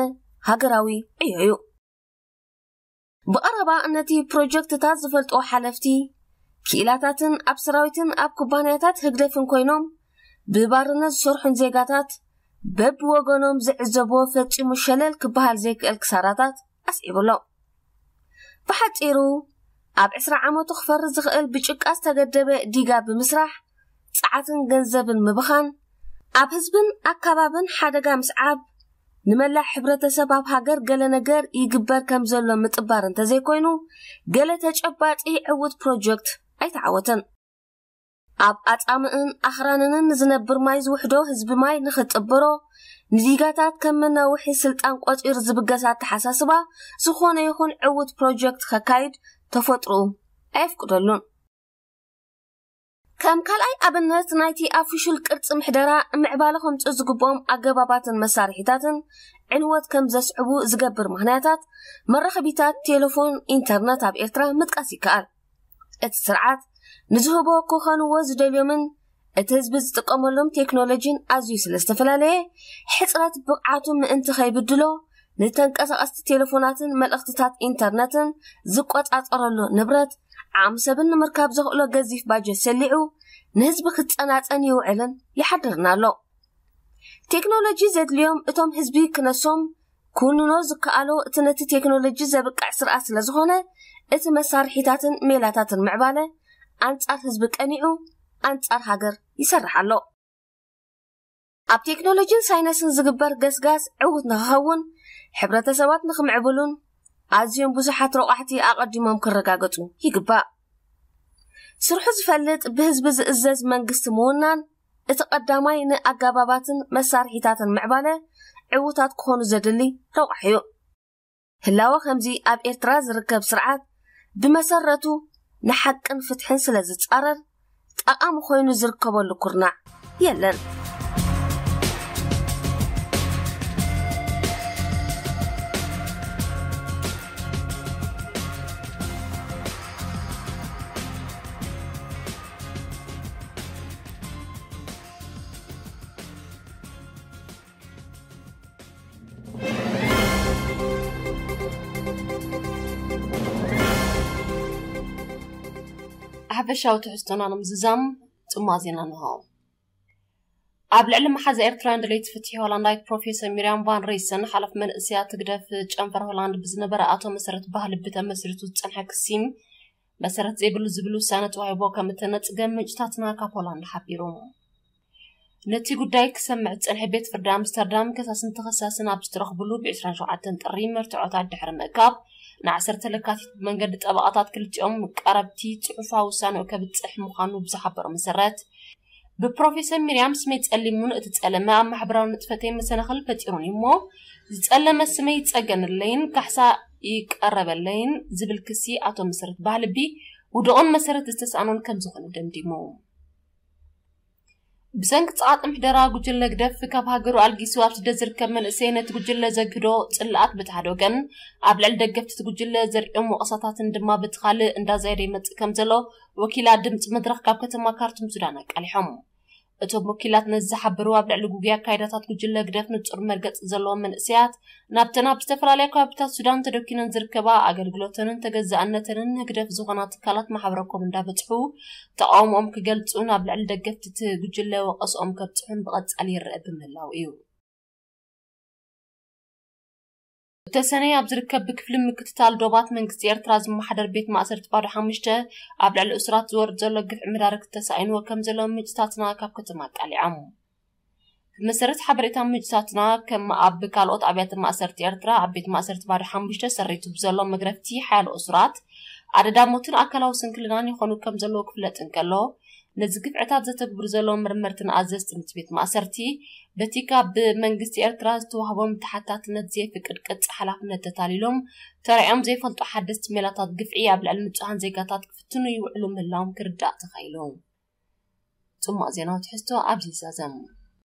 ሃገራዊ ዕዮ እዩ። ብቐረባ ነቲ ፕሮጀክትታት ዝፈልጥዎ ሓለፍቲ፣ ክኢላታትን ኣብ ሰራዊትን ኣብ ኩባንያታት ህግደፍን ኮይኖም ብባርነት ዝሰርሑን ዜጋታት በብወገኖም ዝዕዘብዎ ፈጺሙ ሸለል ክበሃል ዘይክእል ክሳራታት ኣስዒቡ ኣሎ። ብሓጺሩ፣ ኣብ ዕስራ ዓመቱ ክፈሪ ዝኽእል ብጭቃ ዝተገደበ ዲጋ ብምስራሕ፣ ጸዓትን ገንዘብን ምብኻን፣ ኣብ ህዝብን ኣካባብን ሓደጋ ምስዓብ፣ ንመላእ ሕብረተሰብ ኣብ ሃገር ገለ ነገር ይግበር ከም ዘሎ ምጥባር እንተዘይኮይኑ፣ ገለ ተጨባጢ ዕዉት ፕሮጀክት ኣይተዓወተን። ኣብ ኣጻምእን ኣኽራንንን ንዝነብር ማይ ዝውሕዶ ህዝቢ ማይ ንኽጥብሮ፣ ንዲጋታት ከም መናውሒ ስልጣን ቆጺሩ ዝብገስ ኣተሓሳስባ፣ ዝኾነ ይኹን ዕዉት ፕሮጀክት ከካይድ ተፈጥሮኡ ኣየፍቅደሉን። ከም ካልኣይ ኣብነት ናይቲ ኣፍሹል ቅርጺ ምሕደራ ምዕባለ ከምጽኡ ዝግብኦም ኣገባባትን መሳርሒታትን ዕንወት ከም ዘስዕቡ ዝገብር ምኽንያታት መራኸቢታት ቴሌፎን፣ ኢንተርነት ኣብ ኤርትራ ምጥቃስ ይከኣል። እቲ ስርዓት ንዝህቦ ክኾንዎ ዝደልዮምን እቲ ህዝቢ ዝጥቀመሎም ቴክኖሎጂን ኣዝዩ ስለ ዝተፈላለየ፣ ሕጽረት ብቕዓቱ ምእንቲ ከይብድሎ፣ ንተንቀሳቐስቲ ቴሌፎናትን መልእኽትታት ኢንተርነትን ዝቆጻጸረሉ ንብረት ዓቕሚ ሰብን ንምርካብ ዘኽእሎ ገዚፍ ባጀት ሰሊዑ ንህዝቢ ክጸናጸን ይውዕልን ይሓድርን ኣሎ። ቴክኖሎጂ ዘድልዮም እቶም ህዝቢ ክነሶም ክውንኖ ዝከኣሎ እቲ ነቲ ቴክኖሎጂ ዘብቅዕ ስርዓት ስለ ዝኾነ፣ እቲ መሳርሒታትን ሜላታትን ምዕባለ ኣንጻር ህዝቢ ቀኒዑ ኣንጻር ሃገር ይሰርሕ ኣሎ። ኣብ ቴክኖሎጂን ሳይነስን ዝግበር ገስጋስ ዕዉት ንኽኸውን፣ ሕብረተሰባት ንኽምዕብሉን ኣዝዮም ብዙሓት ረቋሕቲ ኣቐዲሞም ክረጋገጹ ይግባእ። ስርሑ ዝፈልጥ ብህዝቢ ዝእዘዝ መንግስቲ ምውናን እቲ ቀዳማይ ንኣገባባትን መሳርሒታትን ምዕባለ ዕዉታት ክኾኑ ዘድሊ ረቋሒ እዩ። ህላወ ከምዚ ኣብ ኤርትራ ዝርከብ ስርዓት ብመሰረቱ ንሓቅን ፍትሕን ስለ ዝጻረር ጠቓሚ ኮይኑ ዝርከበሉ ኩርናዕ የለን። ሓፈሻዊ ትሕዝቶና ንምዝዛም ጽማ ዜና እንሆ። ኣብ ልዕሊ መሓዛ ኤርትራውያን ደለይቲ ፍትሒ ሆላንዳዊት ፕሮፌሰር ሚርያም ቫን ሬይሰን ሓላፍ መንእሰያት ህግደፍ ጨንፈር ሆላንድ ብዝነበረ ኣቶ መሰረት ባህልቢ ተመስሪቱ ዝጸንሐ ክሲ መሰረት ዘይብሉ ዝብል ውሳነ ተዋሂቦ ከም እተነጽገ ምንጭታትና ካብ ሆላንድ ሓቢሩ። ነቲ ጉዳይ ክሰምዕ ዝጸንሐ ቤት ፍርዲ ኣምስተርዳም ከሳስን ተኸሳስን ኣብ ዝተረኽብሉ ብ ዕስራን ሸውዓተን ጥሪ መርትዖታት ድሕሪ ምእካብ ን ዓሰርተ ለካቲት ብመንገዲ ጠበቓታት ክልቲኦም ቀረብቲ ጽሑፋዊ ውሳነኡ ከብጽሕ ምዃኑ ብዝሓበሮ መሰረት ብፕሮፌሰር ሚርያም ስመይ ጸሊሙን እቲ ጸለመ ኣብ ማሕበራዊ ንጥፈተይ መሰናኽል ፈጢሩን እዩ እሞ ዝጸለመ ስመይ ይጸገንለይን ካሕሳ ይቀረበለይን ዝብል ክሲ ኣቶ መሰረት ባህልቢ ውድኦን መሰረት ዝተሳእኖን ከም ዝኾነ ደምዲሙ። ብሰንኪ ጸቓጢ ምሕደራ ጉጅለ ህግደፍ ካብ ሃገሩ ኣልጊሱ ኣብ ስደት ዝርከብ መንእሰይ ነቲ ጉጅለ ዘግህዶ ጽልኣት በቲ ሓደ ወገን ኣብ ልዕሊ ደገፍቲ እቲ ጉጅለ ዘርእዮም ወቐሳታትን ድማ በቲ ካልእ እንዳዛየደ ይመጽእ ከም ዘሎ ወኪላት ድምጺ መድረኽ ካብ ከተማ ካርቱም ሱዳን ኣቃሊሖም። እቶም ወኪላት ነዚ ዝሓበሩ ኣብ ልዕሊ ጉጉይ ኣካይዳታት ጉጅለ ህግደፍ ንጹር መርገጺ ዘለዎም መንእሰያት ናብተን ኣብ ዝተፈላለያ ከባቢታት ሱዳን ተደኪነን ዝርከባ ኣገልግሎተንን ተገዛእነተንን ህግደፍ ዝኾና ትካላት ማሕበረ ኮም እንዳበጽሑ ተቓውሞኦም ክገልጹን ኣብ ልዕሊ ደገፍቲ እቲ ጉጅለ ወቐስኦም ከብጽሑን ብቐጻሊ ይረአ ብምህላው እዩ። እተሰነይ ኣብ ዝርከብ ብክፍሊ ምክትታል ዶባት መንግስቲ ኤርትራ ዝመሓደር ቤት ማእሰርቲ ባዶ ሓሙሽተ ኣብ ልዕሊ እሱራት ዝወርድ ዘሎ ግፍዒ መዳርግቲ ተሳኢንዎ ከም ዘሎ ምንጭታትና ካብ ከተማ ኣቃሊዖም። ብመሰረት ሓበሬታ ምንጭታትና ከም ኣብ ካልኦት ኣብያተ ማእሰርቲ ኤርትራ ኣብ ቤት ማእሰርቲ ባዶ ሓሙሽተ ሰሪቱ ብዘሎ መግረፍቲ ሓያሎ እሱራት ኣደዳ ሞትን ኣካላዊ ስንክልናን ይኾኑ ከም ዘለዉ ክፍለጥ እንከሎ ነዚ ግፍዕታት ዘተግብሩ ዘለዉ መርመርትን ኣዘዝትን እቲ ቤት ማእሰርቲ፣ በቲ ካብ መንግስቲ ኤርትራ ዝተዋህቦም ተሓታትነት ዘየፍቅድ ቅጽ ሓላፍነት ተታሊሎም ተራእዮም ዘይፈልጡ ሓደስቲ ሜላታት ግፍዒ ኣብ ልዕሊ ንጹሃን ዜጋታት ክፍትኑ ይውዕሉ ምህላዎም ክርዳእ ተኻኢሉ። ጽማቕ ዜናዊ ትሕዝቶ ኣብዚ ይዛዘም።